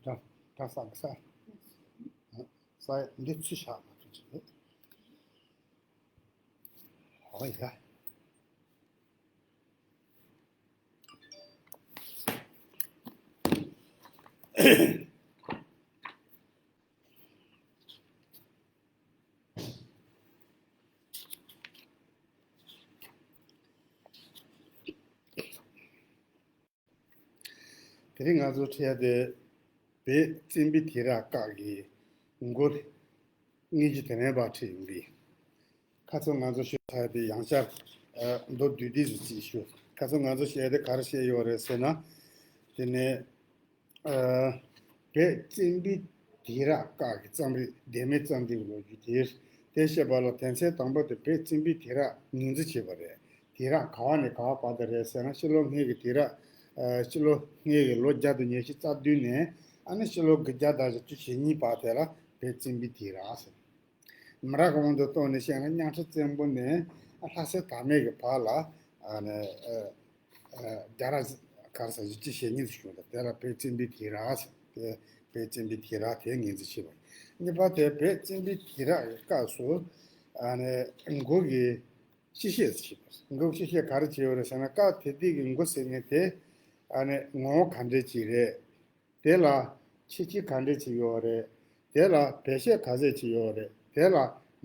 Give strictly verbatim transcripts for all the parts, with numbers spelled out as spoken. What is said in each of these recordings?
འདྲ་འདྲ་ས་གི་ས། ས་འདི་ཚུར་བཞག་མ་ཐུབ་ཅིག་རེད། ཨོ་ཡ། དེ་རིང་ང་ཚོ་ཁྲིད་ཡ་དེ་བོད་བཙན་པོའི་དུས་རབས་སྐབས་ཀྱི་མགུར་དངོས་གཞི་དེ་མིན་པ་ཁྲིད་ཡོང་གི། ཁ་སང་ང་ཚོ་ཞུ་ཚར་དེ་ཡང་བསྐྱར་ཨ་མདོར་བསྡུས་ཏེ་ཞུ་ཅིག་ཞུ། ཁ་སང་ང་ཚོ་བཤད་དེ་ག་རེ་བཤད་ཡོད་རེད་ཟེར་ན། དེ་ནས་ཨ་བོད་བཙན་པོའི་དུས་རབས་སྐབས་ཀྱི་རྩོམ་རིག་ལྡེ་མིག་རྩོམ་རིག་ལོ་རྒྱུས་དེ། དེ་བཤད་པ་ལ་དོན་ཚན་དང་པོ་དེ་བོད་བཙན་པོའི་དུས་རབས་ངོས་འཛིན་བྱས་པ་རེད། དུས་རབས་ག་བ་ནས་ག་བ་བར་དུ་རེད་ཟེར་ན། ཕྱི་ལོ་སྔོན་གྱི་དུས་རབས་ཨ་ཕྱི་ལོ་སྔོན་གྱི་ལོ་བརྒྱ་དང་ཉི་ཤུ་རྩ་བདུན་ནས་ཨ་ནི་ཕྱི་ལོ་དགུ་བརྒྱ་དང་བཞི་བཅུ་ཞེ་གཉིས་བར་དེ་ལ་བོད་བཙན་པོའི་དུས་རབས་ཟེར། མི་རབས་གོང་དུ་བཏང་ནས་བཤད་ན་གཉའ་ཁྲི་བཙན་པོ་ནས་ལྷ་སྲས་དར་མའི་གི་བར་ལ་ཨ་ནི་ཨ་ཨ་བརྒྱ་ར་གར་ས་བཞི་བཅུ་ཞེ་གཉིས་སུ་བྱུང་། ད་དེ་ལ་བོད་བཙན་པོའི་དུས་རབས་ཟེར། དེ་བོད་བཙན་པོའི་དུས་རབས་དེ་ངོས་འཛིན་བྱས་པ། གཉིས་པ་དེ་བོད་བཙན་པོའི་དུས་རབས་ཀྱི་སྐབས་སུ་ཨ་ནི་མགུར་གྱི་སྤྱི་བཤད་ཅིག་བྱས་པ། མགུར་སྤྱི་བཤད་ག་རེ་བྱས་ཡོད་རེད་ཟེར་ན། སྐབས་དེ་དུས་ཀྱི་མགུར་ཟེར་མཁན་དེ་ཨ་ནི་ངོ་བོ་ག་འདྲས་ཅིག་རེད། དེ་ལ་ཁྱད་ཆོས་ག་འདྲས་ཅིག་ཡོད་རེད། དེ་ལ་བེད་སྤྱོད་ག་ཚད་ཅིག་ཡོད་རེད། དེ་ལ་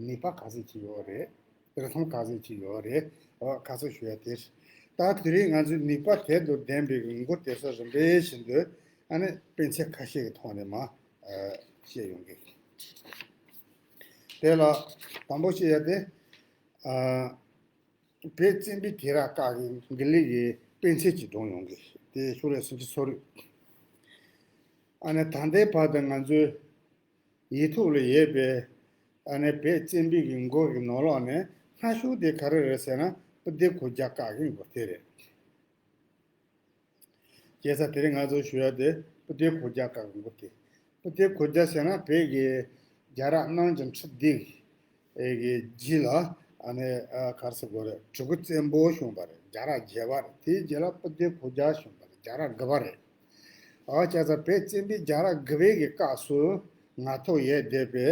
ནུས་པ་ག་ཚད་ཅིག་ཡོད་རེད། རིགས་མཐོང་ག་ཚད་ཅིག་ཡོད་རེད། འོ་ཁ་གསོ་ཞུ་ཡ་དེ་རེད། ད་དེ་རིང་ང་ཚོས་ནུས་པ་དེ་དང་ལྡན་པའི་མགུར་དེ་ཚོ་རིམ་པས་བཞིན་དུ་ཨ་ནི་དཔེ་མཚོན་ཁ་ཤས་ཀྱི་ཐོག་ནས་མར་ཨ་བཤད་ཡོང་གི། དེ་ལ་དང་པོ་བཤད་ཡ་དེ་ཨ། བོད་བཙན་པོའི་དུས་རབས་སྐབས་ཀྱི་དགེ་ལེགས་ཀྱི་དཔེ་མཚོན་ཅིག་བགྲང་ཡོང་གི། དེ་ཤོག་ལྷེ་སུམ་ཅུ་སོ་དྲུག་ཨ་ནི་ད་ལྟའི་བར་དུ་ང་ཚོའི་ཡིག་ཐོག་ལ་ཡོད་པའི་ཨ་ནི་བོད་བཙན་པོའི་གི་མགུར་གྱི་ནང་ལོགས་ནས་སྔ་ཤོས་དེ་ག་རེ་རེད་ཟེར་ན། སྤུ་ལྡེ་གུང་རྒྱལ་སྐབས་ཀྱི་མགུར་དེ་རེད། བྱས་ཙང་དེ་རིང་ང་ཚོ་ཞུ་ཡ་དེ་སྤུ་ལྡེ་གུང་རྒྱལ་སྐབས་ཀྱི་མགུར་དེ། སྤུ་ལྡེ་གུང་རྒྱལ་ཟེར་ན་བོད་ཀྱི་རྒྱལ་རབས་གནམ་གྱི་ཁྲི་ལྡེ་གི་རྗེས་ལ་ཨ་ནི་ཨ་ག་རེ་ཟེར་དགོས་རེད། གྲི་གུ་བཙན་པོ་བྱུང་བ་རེད། རྒྱལ་རབས་བརྒྱད་པ་རེད། དེའི་རྗེས་ལ་སྤུ་ལྡེ་གུང་རྒྱལ་བྱུང་བ་རེད། རྒྱལ་རབས་དགུ་པ་རེད། ཨ་བྱས་ཙང་བོད་བཙན་པོའི་རྒྱལ་རབས་དགུ་པའི་གི་སྐབས་སུ་ངག་ཐོག་ཡོད་བསྡད་པའི་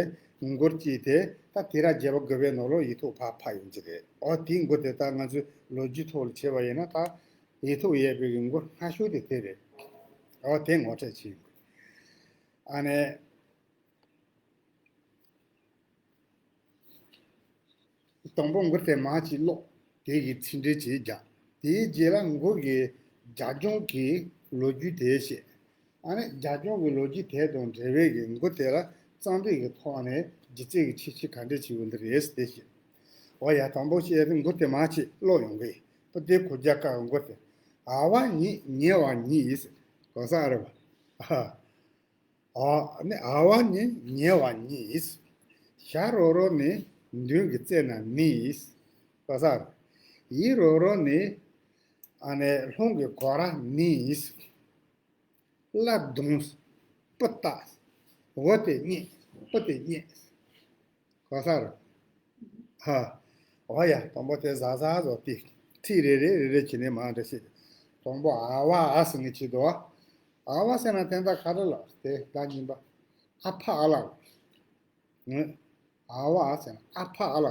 མགུར་གཅིག་དེ་ད་དུས་རབས་བརྒྱད་པ་དགུ་པའི་ནང་ལོགས་ཡིག་ཐོག་ཕར་ཕབ་ཡོང་གི་རེད། ཨོ་དེའི་མགུར་དེ་ད་ང་ཚོས་ལོ་རྒྱུས་ཐོག་ལ་བྱས་པ་ཡིན་ན་ད། ཡིག་ཐོག་ཡོད་པའི་གི་མགུར་སྔ་ཤོས་དེ་དེ་རེད། འོ་དེ་ངོ་སྤྲོད་བྱེད་ཡོང་གི། ཨ་ནི་དང་པོ་མགུར་དེ་མར་ཅིག་ཀློག་དེ་གི་ཚིག་འགྲེལ་ཅིག་རྒྱག་དེའི་རྗེས་ལ་མགུར་གྱི་རྒྱབ་ལྗོངས་ཀྱི་ལོ་རྒྱུས་དེ་བཤད། ཨ་ནི་རྒྱབ་ལྗོངས་ཀྱི་ལོ་རྒྱུས་དེ་དང་འབྲེལ་བའི་གི་མགུར་དེ་ལ་རྩོམ་རིག་གི་ཐོག་ནས་སྒྱུ་རྩལ་གྱི་ཁྱད་ཆོས་ག་འདྲ་ཅིག་ཡོད་འདི་རེད་དེ་བཤད། འོ་ཡ། དང་པོ་བཤད་དེ་མགུར་དེ་མར་ཅིག་ཀློག་ཡོང་གི། སྤུ་ལྡེ་གུང་རྒྱལ་སྐབས་མགུར་དེ། ཨ་བ་ཉིད་ཉེ་བ་ཉིད། གོ་ས་རེད་བ། ཨ་ནི་ཨ་བ་ཉིད་ཉེ་བ་ཉིད། ཞ་རོ་རོ་ནི་མདུན་གྱི་རྩེ་ན་མིད། གོ་ས་རེད། ཡི་རོ་རོ་ནི་ཨ་ནི་ལྷུང་གི་གོ་ར་མིད། བླ་གདོང་སྤུ་ལྟ། འོ་དེ་རྙེད། སྤུ་དེ་རྙེད། གོ་ས་རེད། ཧ། འོ་ཡ། དང་པོ་དེ་གཟབ་གཟབ་བཟོ་སྟེ། ཚིག་རེ་རེ་རེ་རེ་བྱས་ནས་མར་འགྲེལ་བཤད། དང་པོ་ཨ་བ་ཨ་ཟེར་ནས་བྱེད་དོ། ཨ་བ་ཟེར་ན་དོན་དག་ག་རེ་ལབ་དེ་ད་ཉིན་པ། ཨ་ཕ་ཨ་ལ། ཨ་བ་ཨ་ཟེར་ན་ཨ་ཕ་ཨ་ལ།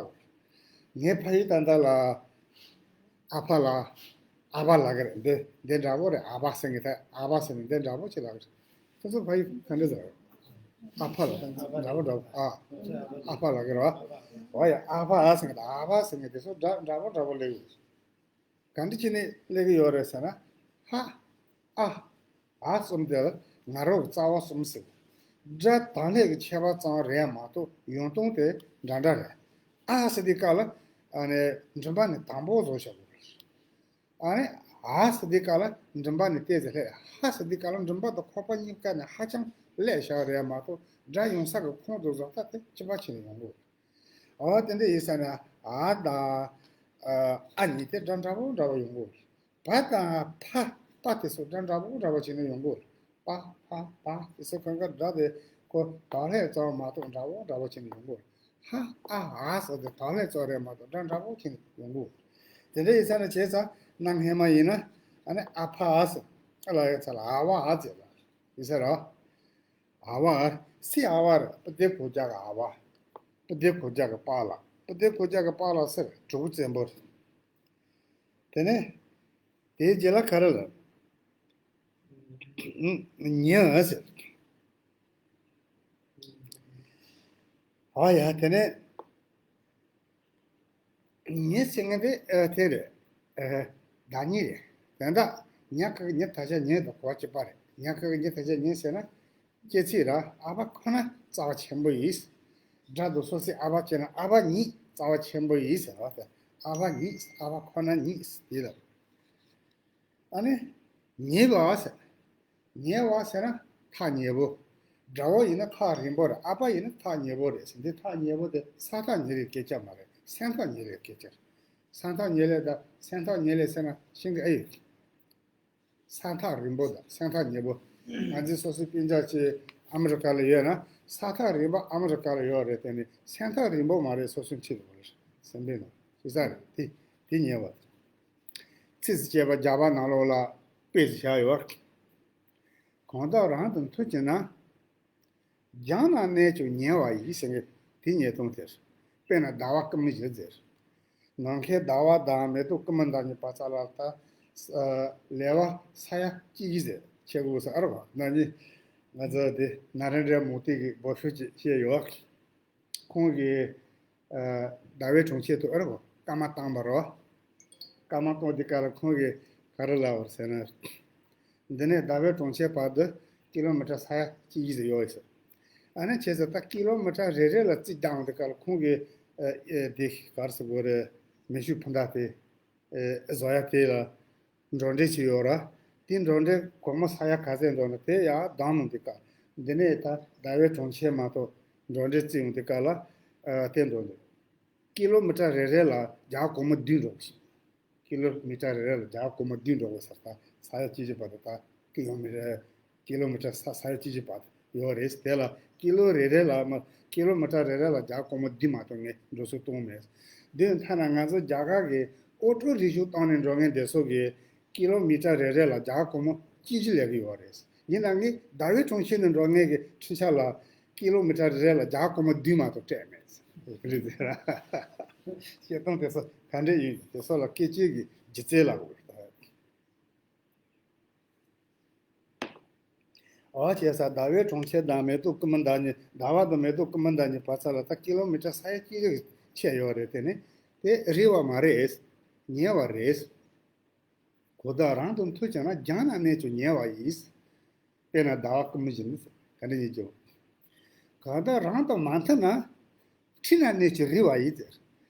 ངའི་ཕ་ཡུལ་ད་ལྟ་ལ་ཨ་ཕ་ལ་ཨ་བ་ལ་གི་རེད། འདི་འདི་འདྲ་པོ་རེད། ཨ་བ་ཟེར་ངེས་ད་ཨ་བ་ཟེར་ནས་འདི་འདྲ་པོ་ཅིག་ལ་གི་རེད། ཁྱོད་ཚོ་ཕ་ཡུལ་ག་འདྲ་ཟེར། ཨ་ཕ་ལ་འདྲ་པོ་འདྲ་པོ་ཨ་ཨ་ཕ་ལ་གི་རེད་བ། འོ་ཡ། ཨ་བ་ཨ་ཟེར་ངེས་ད་ཨ་བ་ཟེར་ངེས་དེ་ཚོ་འདྲ་འདྲ་པོ་འདྲ་པོ་ལས་ཡོད། ག་འདྲ་བྱས་ནས་སླེབས་ཀྱི་ཡོད་རེད་ཟེར་ན། ཧ། ཨ། ཨ་གསུམ་དེ་ང་རང་གི་རྩ་བ་གསུམ་ཟེར། སྒྲ་དང་ལས་ཀྱི་ཁྱད་པར་ཙམ་རེད་མ་གཏོགས་ཡོང་སྟངས་དེ་འདྲ་འདྲ་རེད། ཨ་ཟེར་དུས་སྐབས་ལ་ཨ་ནི་མགྲིན་པ་ནས་དང་པོ་བཟོ་བྱ་དགོས་རེད། ཨ་ནི་ཨ་ཟེར་དུས་སྐབས་ལ་མགྲིན་པ་ནས་ཏོག་ཙམ་ལྷོད། ཧ་ཟེར་དུས་སྐབས་ལ་མགྲིན་པ་དང་ཁོག་པ་གཉིས་ཀ་ནས་ཧ་ཅང་ལྷོད་བཞག་རེད་མ་གཏོགས་སྒྲ་ཡོང་ས་གི་ཁོངས་སུ་བཟོ་ལྟ་དེ་གཅིག་པ་བྱས་ནས་ཡོང་གི་ཡོད་རེད། འོ་དེ་འདྲ་ཡིན་ས་ན་ཨ་དང་ཨ་གཉིས་དེ་སྒྲ་འདྲ་པོ་འདྲ་པོ་ཡོང་གི་ཡོད་རེད། བ་དང་ཕ་པ་དེ་ཚོ་འདྲ་འདྲ་པོ་འདྲ་པོ་བྱས་ནས་ཡོང་གི་ཡོད་རེད། པ་ཕ་པ་དེ་ཚོ་གང་ག་སྒྲ་དེ་ཁོ་དང་ལྷོད་ཙམ་མ་གཏོགས་འདྲ་པོ་འདྲ་པོ་བྱས་ནས་ཡོང་གི་ཡོད་རེད། ཧ་ཨ་ཨ་ཟེར་དེ་དང་ལྷོད་ཙམ་རེད་མ་གཏོགས་འདྲ་འདྲ་པོ་བྱས་ནས་ཡོང་གི་ཡོད་རེད། དེ་འདྲ་ཡིན་ས་ན་བྱས་ཙང་གནའ་སྔ་མ་ཡིན་ན་ཨ་ནི་ཨ་ཕ་ཨ་ཟེར་ཨ་ལ་ཡ་ཚ་ལ་ཨ་བ་ཨ་ཟེར་ལ་ཡིན་ས་རེད། ཨ་བ། སི་ཨ་བ་རེད། པ་དེ་གོ་རྒྱག་གི་ཨ་བ། པ་དེ་གོ་རྒྱག་གི་པ་ལ། པ་དེ་གོ་རྒྱག་གི་པ་ལ་ཟེར་གྲོགས་པོ་བཙན་པོ་རེད། དེ་ནས་དེའི་རྗེས་ལ་ག་རེ་ལབ། ཉི་ཟེར། ཨ་ཡ། དེ་ནས་ཉི་ཟེར་མཁན་དེ་ཨ་དེ་རེད། ཨ་བདག་ཉིད་རེད། དེ་འདྲ་ཉ་ག་གི་ཉི་ད་ཆ་ཉི་དང་གོ་བ་གཅིག་པ་རེད། ཉ་ག་གི་ཉི་ད་ཆ་ཉི་ཟེར་ན། སྐྱེ་ཚིག་ར། ཨ་བ་ཁོ་ན་རྩ་བ་ཆེན་པོ་ཡིན། སྒྲ་དང་སོ་སོའི་ཨ་བ་བྱས་ན་ཨ་བ་ཉིད་རྩ་བ་ཆེན་པོ་ཡིན་ཟེར་བ་དེ། ཨ་བ་ཉིད། ཨ་བ་ཁོ་ན་ཉིད་དེ་ལ། ཨ་ནི་ཉེ་བ་ཟེར། ཉེ་བ་ཟེར་ན་ཐག་ཉེ་བོ། དགྲ་བོ་ཡིན་ན་ཐག་རིང་པོ་རེད། ཨ་བ་ཡིན་ན་ཐག་ཉེ་བོ་རེད་ཟེར། འདི་ཐག་ཉེ་བོ་དེ་ས་ཐག་ཉེ་རེད་སྐད་ཆ་མ་རེད། སེམས་ཐག་ཉེ་རེད་སྐད་ཆ་རེད། ས་ཐག་ཉེ་ལེ་དང་སེམས་ཐག་ཉེ་ལེ་ཟེར་ན་ཤིང་གི་ཨེ་ཡོད། ས་ཐག་རིང་པོ་དང་སེམས་ཐག་ཉེ་པོ། ང་ཚོའི་སོ་སོའི་སྤུན་ཀྱག་ཅིག་ཨ་མི་རི་ཀ་ལ་ཡོད་ན་ས་ཐག་རིང་པོ་ཨ་མི་རི་ཀ་ལ་ཡོད་རེད། དེ་ནི་སེམས་ཐག་རིང་པོ་མ་རེད། སོ་སོའི་འཁྲིས་ལ་ཡོད་རེད། སེམས་པའི་ནང་ཤི་ས་རེད། དེ་དེ་ཉེ་བ། ཚིགས་སུ་བཅད་པ་རྒྱ་བ་ནང་ལོགས་ལ་དཔེ་ཞིག་བཞག་ཡོད། གང་དག་རང་དུ་མཐུ་བྱེད་ན། རྒྱང་ན་གནས་ཀྱང་ཉེ་བ་ཡིས་ཟེར་མཁན་དེ་ཉེས་ལྟུང་དེ་རེད། དཔེར་ན་ཟླ་བ་སྐར་མ་བཞི་ཟེར། ནམ་མཁའི་ཟླ་བ་དང་མེ་ཏོག་སྐར་མ་དང་གཉིས་བར་ས་ལ་ད་ལེ་བ་ས་ཡ་གཅིག་བཞི་ཟེར་ཆེ་དགོས་ས་ཨ་རོ་ན་ནི་ང་ཚོ་དེ་ན་རེན་དྲ་མོ་དི་གི་འབོད་ཤུགས་ཅིག་བཤད་ཡོད། ཁོང་གིས་ཟླ་བའི་གྲོང་ཁྱེར་དུ་ཨ་རོ་སྐར་མ་བཏང་བ་རོ། སྐར་མ་གཏོང་དུས་སྐབས་ལ་ཁོང་གིས་ག་རེ་ལབ་པ་ཟེར་ན། འདི་ནས་ཟླ་བའི་གྲོང་ཁྱེར་བར་དུ་ཀི་ལོ་མི་ཊར་ས་ཡ་གཅིག་བཞི་ཙམ་ཡོད་ཟེར། ཨ་ནི་བྱས་ཙང་ད་ཀི་ལོ་མི་ཊར་རེ་རེ་ལ་རྩིས་བརྒྱབ་དུས་སྐབས་ལ་ཁོང་གིས་ཨ་ཨེ་དེ་ག་རེ་ཟེར་དགོས་རེད། མེ་ཤུགས་འཕུར་མདའ་དེ་ཨེ་བཟོ་ཡ་དེ་ལ་འགྲོ་གྲོན་ཅིག་ཡོད་ར། དེ་འགྲོ་གྲོན་སྒོར་མོ་ས་ཡ་ག་ཚད་འགྲོ་ན་དེ་ཡར་བཏང་ནས་དུས་སྐབས་འདི་ནས་ད་ཟླ་བའི་གྲོང་ཁྱེར་མ་གཏོགས་འགྲོ་གྲོན་རྩིས་ཡོང་དུས་སྐབས་ལ་ཨ་དེ་འགྲོ་འདུག་ཀི་ལོ་མི་ཊར་རེ་རེ་ལ་བརྒྱ་སྒོར་མོ་བདུན་འགྲོ་གི་ཞིག་ཀི་ལོ་མི་ཊར་རེ་རེ་ལ་བརྒྱ་སྒོར་མོ་བདུན་འགྲོ་གི་ས་ད་ས་ཡ་གཅིག་གཅིག་བར་དུ་ད་ཀི་ལོ་མི་ཊར་ཀི་ལོ་མི་ཊར་ས་ས་ཡ་གཅིག་གཅིག་བར་དུ་ཡོད་རེད། དེ་ལ་ཀི་ལོ་རེ་རེ་ལ་མ་ཀི་ལོ་མི་ཊར་རེ་རེ་ལ་བརྒྱ་སྒོར་མོ་བདུན་མ་གཏོགས་ངས་འགྲོ་སོང་གཏོང་མེད། དེ་ཐ་ན་ང་ཚོ་རྒྱ་གར་གྱི་ཨོ་ཊོ་རི་ཤུ་བཏང་ནས་འགྲོ་མཁན་དེ་ཚོ་གི་ཀི་ལོ་མི་ཊར་རེ་རེ་ལ་བརྒྱ་སྒོར་མོ་གཅིག་གཅིག་ལས་ཀྱི་ཡོད་རེད། ཡིན་ན་ངས་ཟླ་བའི་གྲོང་ཁྱེར་ནས་འགྲོ་མཁན་གྱི་འཕྲུལ་ཆས་ལ་ཀི་ལོ་མི་ཊར་རེ་རེ་ལ་བརྒྱ་སྒོར་མོ་བདུན་མ་གཏོགས་སྤྲད་མེད། རེད་ཟེར། བཤད་སྟངས་དེ་ཚོ་ག་འདྲ་ཡིན་དེ་ཚོ་ལ་སྐད་ཆའི་གི་སྒྱུ་རྩལ་ལབ་དགོས་རེད། ཨོ་བྱས་ཙང་ཟླ་བའི་གྲོང་ཁྱེར་དང་མེ་ཏོག་སྐར་མ་ཟླ་གཉིས། ཟླ་བ་དང་མེ་ཏོག་སྐར་མ་ཟླ་གཉིས་བར་ས་ལ་ད་ཀི་ལོ་མི་ཊར་ས་ཡ་གཅིག་ལས་ཆེ་ཡོད་རེད། དེ་ནི་དེ་རིང་བ་མ་རེད། ཉེ་བ་རེད། གང་དག་རང་དུ་མཐུ་བྱེད་ན། རྒྱང་ན་གནས་ཀྱང་ཉེ་བ་ཡིས། དཔེར་ན་ཟླ་བ་སྐར་མ་བཞིན། ག་འདྲ་ཡིན་ཀྱང་། གང་དག་རང་དང་མ་མཐུན་ན། འཁྲིས་ན་གནས་ཀྱང་རིང་བ་ཡིས་ཟེར།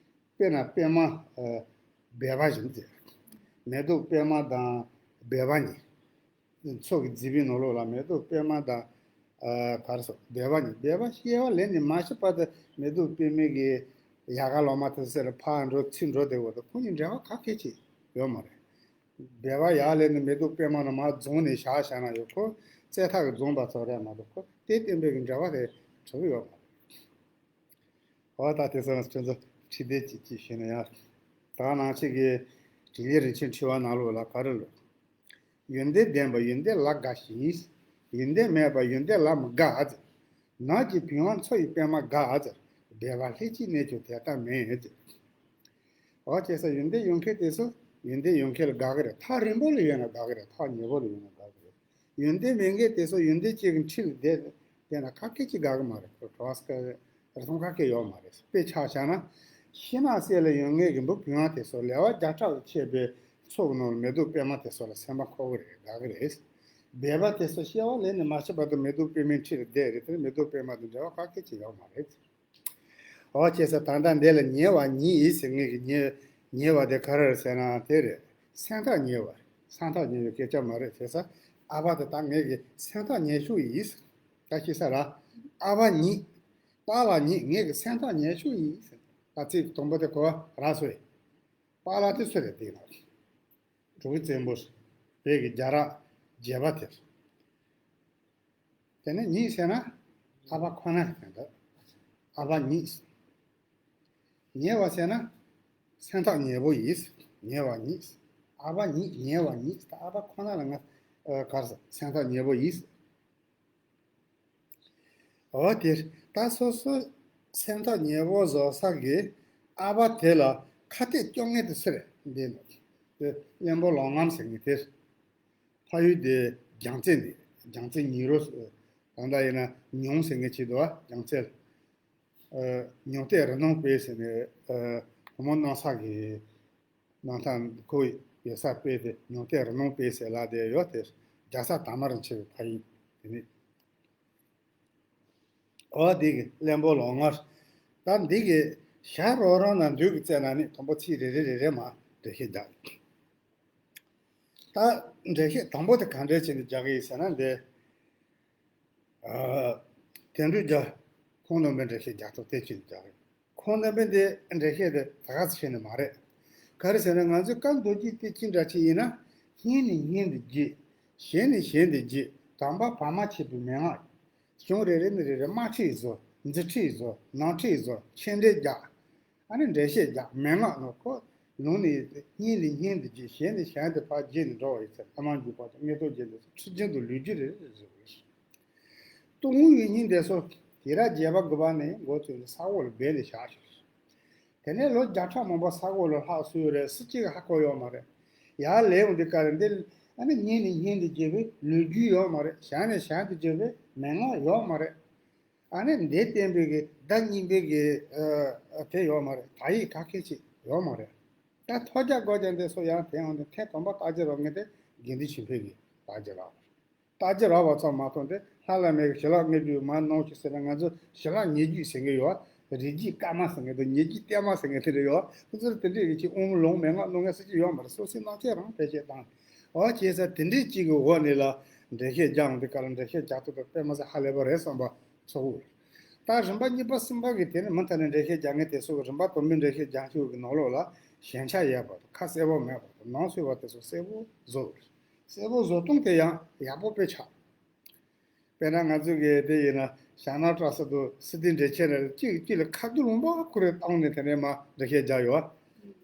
དཔེར་ན་པད་མ་ཨ་སྦལ་པ་བཞིན་ཟེར། མེ་ཏོག་པད་མ་དང་སྦལ་པ་གཉིས། མཚོ་གི་རྩིབས་པའི་ནང་ལོགས་ལ་མེ་ཏོག་པད་མ་དང་ཨ་ག་རེ་ཟེར་སྦལ་པ་གཉིས། སྦལ་པ་སྐྱེ་བ་ལེན་ནས་མ་ཤི་བར་དུ་མེ་ཏོག་པད་མའི་གི་ཡལ་ག་ལོ་མ་དེ་ཚོ་ལ་ཕར་འགྲོ་ཚུར་འགྲོ་བསྡད་ཡོད་དུས་ཁོ་གཉིས་འབྲེལ་བ་ག་གེ་ཅིག་ཡོད་མ་རེད། སྦལ་པ་ཡར་ལེན་ནས་མེ་ཏོག་པད་མ་ནང་མར་རྫོང་ནས་བཞག་བཞག་ན་ཡོད། ཁོ་རྩེ་ཐག་གིས་རྫོང་པ་ཚོ་རེད་མ་གཏོགས་ཁོ་དེ་བརྟེན་པའི་གི་འབྲེལ་བ་དེ་གྲུབ་ཡོད་མ་རེད། འོ་ད་དེ་ཚོ་ཁྱོད་ཚོ་ཁྲིད་དེ་ཅིག་ཅིག་ཤེས་ན་ཡང་། ད་ནང་ཆེ་གི་དྲིན་ལན་རིན་ཆེན་ཕྲེང་བ་ནང་ལོགས་ལ་ག་རེ་ལབ། ཡོན་ཏན་ལྡན་པ་ཡོན་ཏན་ལ་དགའ་ཞིང་། ཡོན་ཏན་མེད་པ་ཡོན་ཏན་ལ་མི་དགའ་ཟེར། ནགས་ཀྱི་བུང་བ་མཚོ་ཡི་པད་མ་དགའ་ཟེར། སྦལ་པ་ལྷས་ཀྱིས་གནས་ཀྱང་དེ་ལྟ་མིན་ཟེར། འོ་བྱས་ཙང་ཡོན་ཏན་ཡོད་མཁན་དེ་ཚོ་ཡོན་ཏན་ཡོད་མཁན་ལ་དགའ་གི་རེད། ཐག་རིང་པོ་ལ་ཡོད་ན་དགའ་གི་རེད། ཐག་ཉེ་པོ་ལ་ཡོད་ན་དགའ་གི་རེད། ཡོན་ཏན་མེད་མཁན་དེ་ཚོ་ཡོན་ཏན་ཅན་གྱི་འཁྲིས་ལ་བསྡད་བསྡད་ན་ག་གེ་ཅིག་དགའ་གི་མ་རེད། གྲོགས་ཀ་རེ་ཟུང་ག་གེ་ཡོད་མ་རེད། དཔེ་ཆ་བཞག་ན་ཤིང་ནགས་གསེབ་ལ་ཡོད་མཁན་གྱི་འབུ་བུང་བ་དེ་ཚོ་ལེ་བ་བརྒྱ་ཕྲག་ལ་ཕྱེ་བའི་མཚོ་གི་ནང་ལ་མེ་ཏོག་པད་མ་དེ་ཚོ་ལ་སེམས་པ་འཁོར་གི་རེད། དགའ་གི་རེད། སྦལ་པ་དེ་ཚོ་སྐྱེ་བ་ལེན་ནས་མ་ཤི་བར་དུ་མེ་ཏོག་པད་མའི་འཁྲིས་ལ་བསྡད་རེད། དེ་ནི་མེ་ཏོག་པད་མ་དང་འབྲེལ་བ་ག་གེ་ཅིག་ཡོད་མ་རེད། འོ་བྱས་ཙང་ད་ལྟ་འདི་ལ་ཉེ་བ་ཉིད་ཡིན་ཟེར། ངེད་ཀྱི་ཉེ་ཉེ་བ་དེ་ག་རེ་རེད་ཟེར་ན་དེ་རེད། སེམས་ཐག་ཉེ་བ་རེད། སེམས་ཐག་ཉེ་བའི་སྐད་ཆ་མ་རེད་ཟེར་ས། ཨ་ཕ་དེ་ད་ངེད་ཀྱི་སེམས་ཐག་ཉེ་ཤོས་ཡིན་ཟེར། ད་ཤེས་ས་ར། ཨ་ཕ་ཉིད། པཱ་ལགས་ཉིད་ངེད་ཀྱི་སེམས་ཐག་ཉེ་ཤོས་ཡིན་ཟེར། ད་ཚིག་དང་པོ་དེ་གོ་བ་རག་སོང་ངས། པཱ་ལགས་དེ་སུ་རེད་དེ་ན། གྲོགས་པོ་བཙན་པོ་རེད། བོད་ཀྱི་རྒྱལ་རབས་རྒྱས་པ་དེ་རེད། དེ་ནས་ཉིད་ཟེར་ན་ཨ་ཕ་ཁོ་ན་ཡིན་འདུག་ཨ་ཕ་ཉིད། ཉེ་བ་ཟེར་ན་སེམས་ཐག་ཉེ་པོ་ཡིན། ཉེ་བ་ཉིད། ཨ་ཕ་ཉིད་ཉེ་བ་ཉིད། ད་ཨ་ཕ་ཁོ་ན་ལ་ང་ཨ་ག་རེ་ཟེར། སེམས་ཐག་ཉེ་པོ་ཡིན། འོ་དེ་ད་སོ་སོ་སེམས་ཐག་ཉེ་བོ་བཟོ་ས་གི་ཨ་བ་དེ་ལ་ཁ་གཏད་གཅོག་མཁན་དེ་སུ་རེད་འདི་ནོ། དེ་གླེན་པོ་ལོང་ངམ་ཟེར་མཁན་དེ། ཕ་ཡུལ་དེ་རྒྱལ་རྩེ་འདི་རྒྱལ་རྩེ་ཉི་རོ། ད་ལྟ་ཡིན་ན་ཉུང་ཟེར་མཁན་ཅིག་འདུག་བ། རྒྱལ་རྩེ་ལ། ཨ། ཉུང་སྟེ་རི་ནང་དཔེ་ཟེར་ནས། ཨ། བུ་མོ་གནང་ས་གི་གནང་ཐང་ཁོ་ཡོད་ས་དཔེ་དེ་ཉུང་སྟེ་རི་ནང་དཔེ་ཟེར་ལ་དེ་ཡོད་དེ། རྒྱལ་ས་དར་དམར་ཆེ་བའི་ཕ་ཡུལ་དེ་ནི། འོ་འདི་གི་གླེན་པོ་ལོང་ངམ། ད་འདི་གི་ཞ་རོ་རོ་ན་འདུས་ཀྱི་རྩེ་ན་ནི་དང་པོ་ཚིག་རེ་རེ་རེ་རེ་མ་འགྲེལ་བཤད་རྒྱག་ད་འགྲེལ་བཤད་དང་པོ་དེ་ག་འདྲས་བྱས་ནས་རྒྱག་གི་ཡིན་ཟེར་ན་འདི། ཨ། དོན་འགྲུབ་རྒྱལ་ཁོང་རྣམ་པའི་འགྲེལ་བཤད་རྒྱག་ཐུབ་དེ་བྱས་ནས་རྒྱག་གི། ཁོང་རྣམ་པའི་འདི་འགྲེལ་བཤད་དེ་ད་ག་ཚོད་བྱས་ནས་མ་རེད། ག་རེ་ཟེར་ན་ང་ཚོའི་བཀའ་མདོ་རྒྱུད་དེ་ཅི་འདྲ་ཅིག་ཡིན་ན། སྙན་ནས་སྙན་དུ་བརྗོད། ཞལ་ནས་ཞལ་དུ་བརྗོད། དྲངས་པ་བར་མ་ཆད་པའི་མན་ངག་གཞུང་རེ་རེ་ནས་རེ་རེ་དམར་ཁྲིད་བཟོ། མཛུབ་ཁྲིད་བཟོ། ནག་ཁྲིད་བཟོ། མཆན་འགྲེལ་རྒྱག་ཨ་ནི་འགྲེལ་བཤད་རྒྱག་མན་ངག་ནོ་ཁོ། ལུང་ནི་སྙན་ལས་སྙན་དུ་བརྗོད། ཞལ་ནས་ཞལ་དུ་ཕར་བརྗོད་ནས་འགྲོ་བ་ཡི་ཚེ་ཐ་མ་འཇུག་པ་དང་མངོན་རྟོགས་རྒྱན་དུ་ཁྲིད་ཀྱིན་དུ་ལུས་རྒྱུ་རེ་རེ་བཟོ་དགོས། གཏོང་དངུལ་ཡོད་སྙིང་འདོད་སོ། དེ་ར་རྒྱས་པ་དགུ་པ་ནས་འགོ་བཙུགས་ནས་ས་འོག་ལ་སྦས་ནས་བཞག་ཤོག་དེ་ནས་ལོ་བརྒྱ་ཕྲག་མང་པོ་ས་འོག་ལ་ལྷག་སོང་རེད། སུ་གཅིག་གིས་ཧ་གོ་ཡོད་མ་རེད། ཡར་ལེན་འོང་དུས་ག་རེ་འདི་ཨ་ནི་སྙན་ནས་སྙན་དུ་བརྗོད་པའི་ལོ་རྒྱུས་ཡོད་མ་རེད། ཞལ་ནས་ཞལ་དུ་བརྗོད་པའི་མན་ངག་ཡོད་མ་རེད། ཨ་ནི་འདི་བསྟན་པའི་གི་ཟླ་གཉིས་པའི་གི་ཨ་དེ་ཡོད་མ་རེད། དག་ཡིག་ག་གེ་ཅིག་ཡོད་མ་རེད། ད་ཐོས་རྒྱ་སྒོ་རྒྱ་འདི་སོ་ཡང་དེ་ཡང་དེ་ཐེངས་དང་པོ་ལྟ་རྒྱུ་རོགས་ངེས་དེ་དགེ་འདུན་ཆོས་འཕེལ་གི་ལྟ་རྒྱུ་རོགས། ལྟ་རྒྱུ་རག་པ་ཙམ་མ་གཏོགས་ཏེ་ལྷ་བླ་མའི་ཞལ་ལག་བརྔོས་རྒྱུ་མ་གནང་ཞིག་ཟེར་ན། ང་ཚོ་ཞལ་ལག་བརྔོས་རྒྱུ་ཟེར་མཁན་ཡོད། རིགས་རྒྱུད་སྐར་མ་ཟེར་མཁན་དང་ཉེ་རྒྱུད་ཏེ་མ་ཟེར་མཁན་དེ་འདྲ་ཡོད། ཁོ་ཚོར་དེ་འདྲའི་རིགས་ཀྱི་དབུ་མ་ལུང་མན་ངག་གནང་མཁན་སུ་གཅིག་ཡོད་མ་རེད། སོ་སོའི་སྣང་ཆས་རང་བེད་སྤྱད་བཏང་། འོ་བྱས་ཙང་དེ་འདྲའི་གཅིག་གི་འོག་ནས་ལ་འགྲེལ་བཤད་རྒྱག་འོང་དུས་ག་ལ་འགྲེལ་བཤད་རྒྱག་ཐུབ་པ་དཔེ་མ་ཟད་ཧ་ལས་པ་རེད་བསམ་པ་ཚོར་གི་ཡོད། ད་རིམ་པ་གཉིས་པ་གསུམ་པ་གི་དེ་ནི་མུ་མཐའ་ནས་འགྲེལ་བཤད་རྒྱག་མཁན་དེ་ཚོ་གི་རིམ་པ་དང་པོའི་འགྲེལ་བཤད་རྒྱག་ཤུགས་ཀྱི་ནང་ལོགས་ལ་ཞན་ཆ་ཡོད་པ་དང་ཁ་གསལ་པོ་མེད་པ་དང་ནང་གསེས་པ་དེ་ཚོ་གསལ་པོ་བཟོ་དགོས། གསལ་པོ་བཟོ་སྟངས་དེ་ཡང་ཡག་པོ་དཔེ་ཆགས། དཔེར་ན་ང་ཚོ་གི་དེ་ཡིན་ན་ཞྭ་ནག་བཀྲ་ས་དང་སི་ཏི་འགྲེལ་ཆེན་རེ་གཅིག་གཅིག་ལ་ཁ་བསྡུར་མང་པོ་ཁོ་རེ་བཏང་ནས་དེ་ནས་མ་འགྲེལ་བཤད་རྒྱག་ཡོད།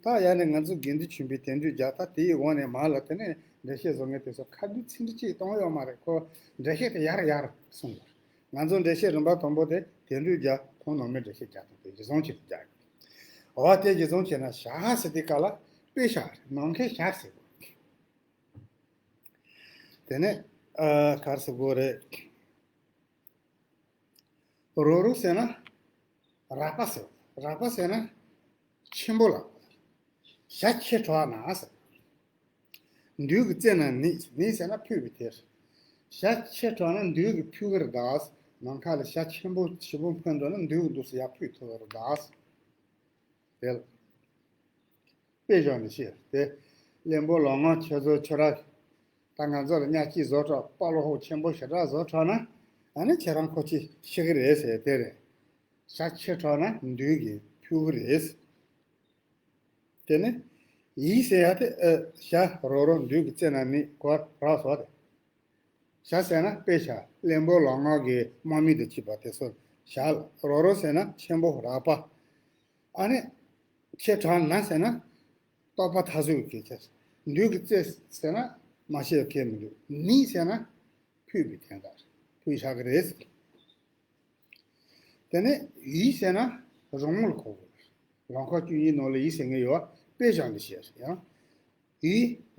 ད་ཡང་ནས་ང་ཚོ་དགེ་འདུན་ཆོས་འཕེལ་དོན་འགྲེལ་རྒྱག་ད་དེའི་འོག་ནས་མ་ལ་དེ་ནས་འགྲེལ་བཤད་བཟོ་མཁན་དེ་ཚོ་ཁ་བསྡུར་ཚིག་འགྲེལ་གཅིག་བཏང་ཡོད་མ་རེད། ཁོ་འགྲེལ་བཤད་དེ་ཡར་ཡར་སོང་ཡོད། ང་ཚོ་འགྲེལ་བཤད་རིམ་པ་དང་པོ་དེ་དོན་འགྲེལ་རྒྱག་ཁོང་ནང་མའི་འགྲེལ་བཤད་རྒྱག་སྟངས་དེ་གཞི་བཟུང་བྱས་ཏེ་རྒྱག་འོ་དེ་གཞི་བཟུང་བྱས་ན་ཞྭ་ཟེར་དུས་སྐབས་ལ་དཔེ་ཞྭ་རེད། ནམ་མཁའི་ཞྭ་ཟེར་གོ། དེ་ནས་ཨ་ག་རེ་ཟེར་དགོས་རེད། རོ་རོ་ཟེར་ན་རལ་པ་ཟེར། རལ་པ་ཟེར་ན་ཆེན་པོ་ལ། ཞྭ་ཆེ་དྲགས་ན་ཟེར། མདུན་གྱི་རྩེ་ན་ནི། ནི་ཟེར་ན་ཕུད་པའི་དེར། ཞྭ་ཆེ་དྲགས་ན་མདུན་གྱི་ཕུད་ཀྱི་རེད་ད། ནམ་མཁའ་ལ་ཞྭ་ཆེན་པོ་ཞེ་པོ་འཕུར་འགྲོ་ན་མདུན་གྱི་འདུག་སེ་ཡར་ཕུད་ཐུབ་ཀྱི་རེད་ད། དེ་ལ། དཔེ་བཞག་ནས་བཤད་དེ། གླེན་པོ་ལོང་ངམ་ཁྱེད་ཚོ་ཁྱོད་ར། ད་ང་ཚོ་ལ་གཉའ་སྐྱིད་བཟོ་དྲགས་དཔའ་བློ་ཧོ་ཆེན་པོ་ཞེ་དྲག་བཟོ་དྲགས་ན། ཨ་ནི་ཁྱེད་རང་ཁོ་ཆེ་ཤི་གི་རེད་ཟེར་དེ་རེད། ཞྭ་ཆེ་དྲགས་ན་མདུན་གྱི་ཕུད་ཀྱི་རེད། དེ་ནས་ཡི་ཟེར་ཡ་དེ་ཨ་ཞྭ་རོ་རོ་མདུན་གྱི་རྩེ་ན་ནི་གོ་རག་སོ་དེ། ཞྭ་ཟེར་ན་དཔེ་ཞྭ་གླེན་པོ་ལོང་ངམ་གྱི་དམག་མི་དང་བཅས་པ་དེ་ཚོ་ཞྭ་ལ། རོ་རོ་ཟེར་ན་ཆེན་པོ་རལ་པ། ཨ་ནི་ཆེ་དྲགས་ན་ཟེར་ན་རྟོགས་པ་མཐའ་གཟུགས་ཀྱི་ཁྱེར། མདུན་གྱི་རྩེ་ཟེར་ན་མ་ཤེས་ཁྱེར་མི་འདུག་ནི་ཟེར་ན་ཕུད་པའི་དོན་དག་ཕུད་བཞག་གི་རེད། དེ་ནས་ཡི་ཟེར་ན་རོང་མོ་ལ་གོ་དགོས། ལང་ཀ་བཅུ་གཉིས་ནང་ལ་ཡི་ཟེར་མཁན་ཡོད་པ། དཔེ་བཞག་འདི་བཤད་ཡང་། ཡི་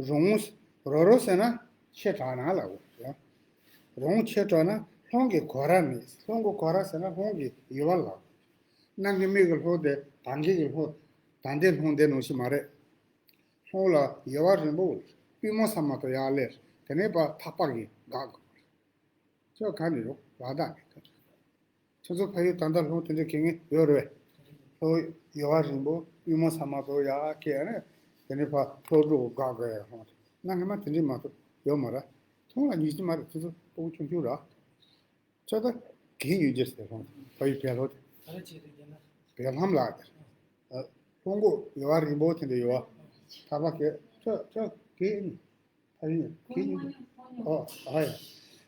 རོང་མོ། རོ་རོ་ཟེར་ན་ཆེ་དྲགས་ན་ལ་གོ་ཡང་། རོང་མོ་ཆེ་དྲགས་ན་སློང་གི་གོ་ར་མེད། སློང་གི་གོ་ར་ཟེར་ན་སློང་གི་ཡུ་བ་ལ་གོ་གནའ་སྔ་མོའི་གི་སློང་དེ་ད་གིན་གི་སློང་། ད་ལྟའི་སློང་དེ་ནང་བཞིན་མ་རེད། སློང་ལ་ཡུ་བ་རིང་པོ། པུས་མོ་ས་མ་གཏོགས་ཡར་སླེབས། དེ་ནས་ཕར་ཐག་པ་གིས་བཀག་དགོས། ཁྱོད་ག་ནས་ཡོང་། ལ་དྭགས་ནས། ཁྱོད་ཚོ་ཕ་ཡུལ་ད་ལྟ་སློང་དེ་འདྲ་གྱོན་མཁན་ཡོད་རེད་པས། སློང་ཡུ་བ་རིང་པོ། པུས་མོ་ས་མ་གཏོགས་ཡར་བཀལ་ནས། དེ་ནས་ཕར་སློང་གྲོགས་བཀག་དགོས་ཡ་སློང་། གནའ་སྔ་མ་དེ་འདྲ་མ་གཏོགས་ཡོད་མ་རེད། མཐོང་ལ་ཉུང་ཉུང་མ་རེད། ཁྱོད་ཚོ་སྤུ་གུ་ཆུང་ཆུང་རེད། ཁྱོད་ད་གད་སྙིགས་རྒྱུ་ཟེར་སློང་། ཕ་ཡུལ་བལ་སློང་དེ། བལ་ལྷམ་ལགས་དེ། སློང་གོ་ཡུ་བ་རིང་པོ་དེ་འདྲ་ཡོད་པ། ཐག་པ་གིས། ཁྱོད་ཁྱོད་གད་སྙིགས། ཕ་ཡུལ་གད་སྙིགས། ཨོ་ཨ་ཡ།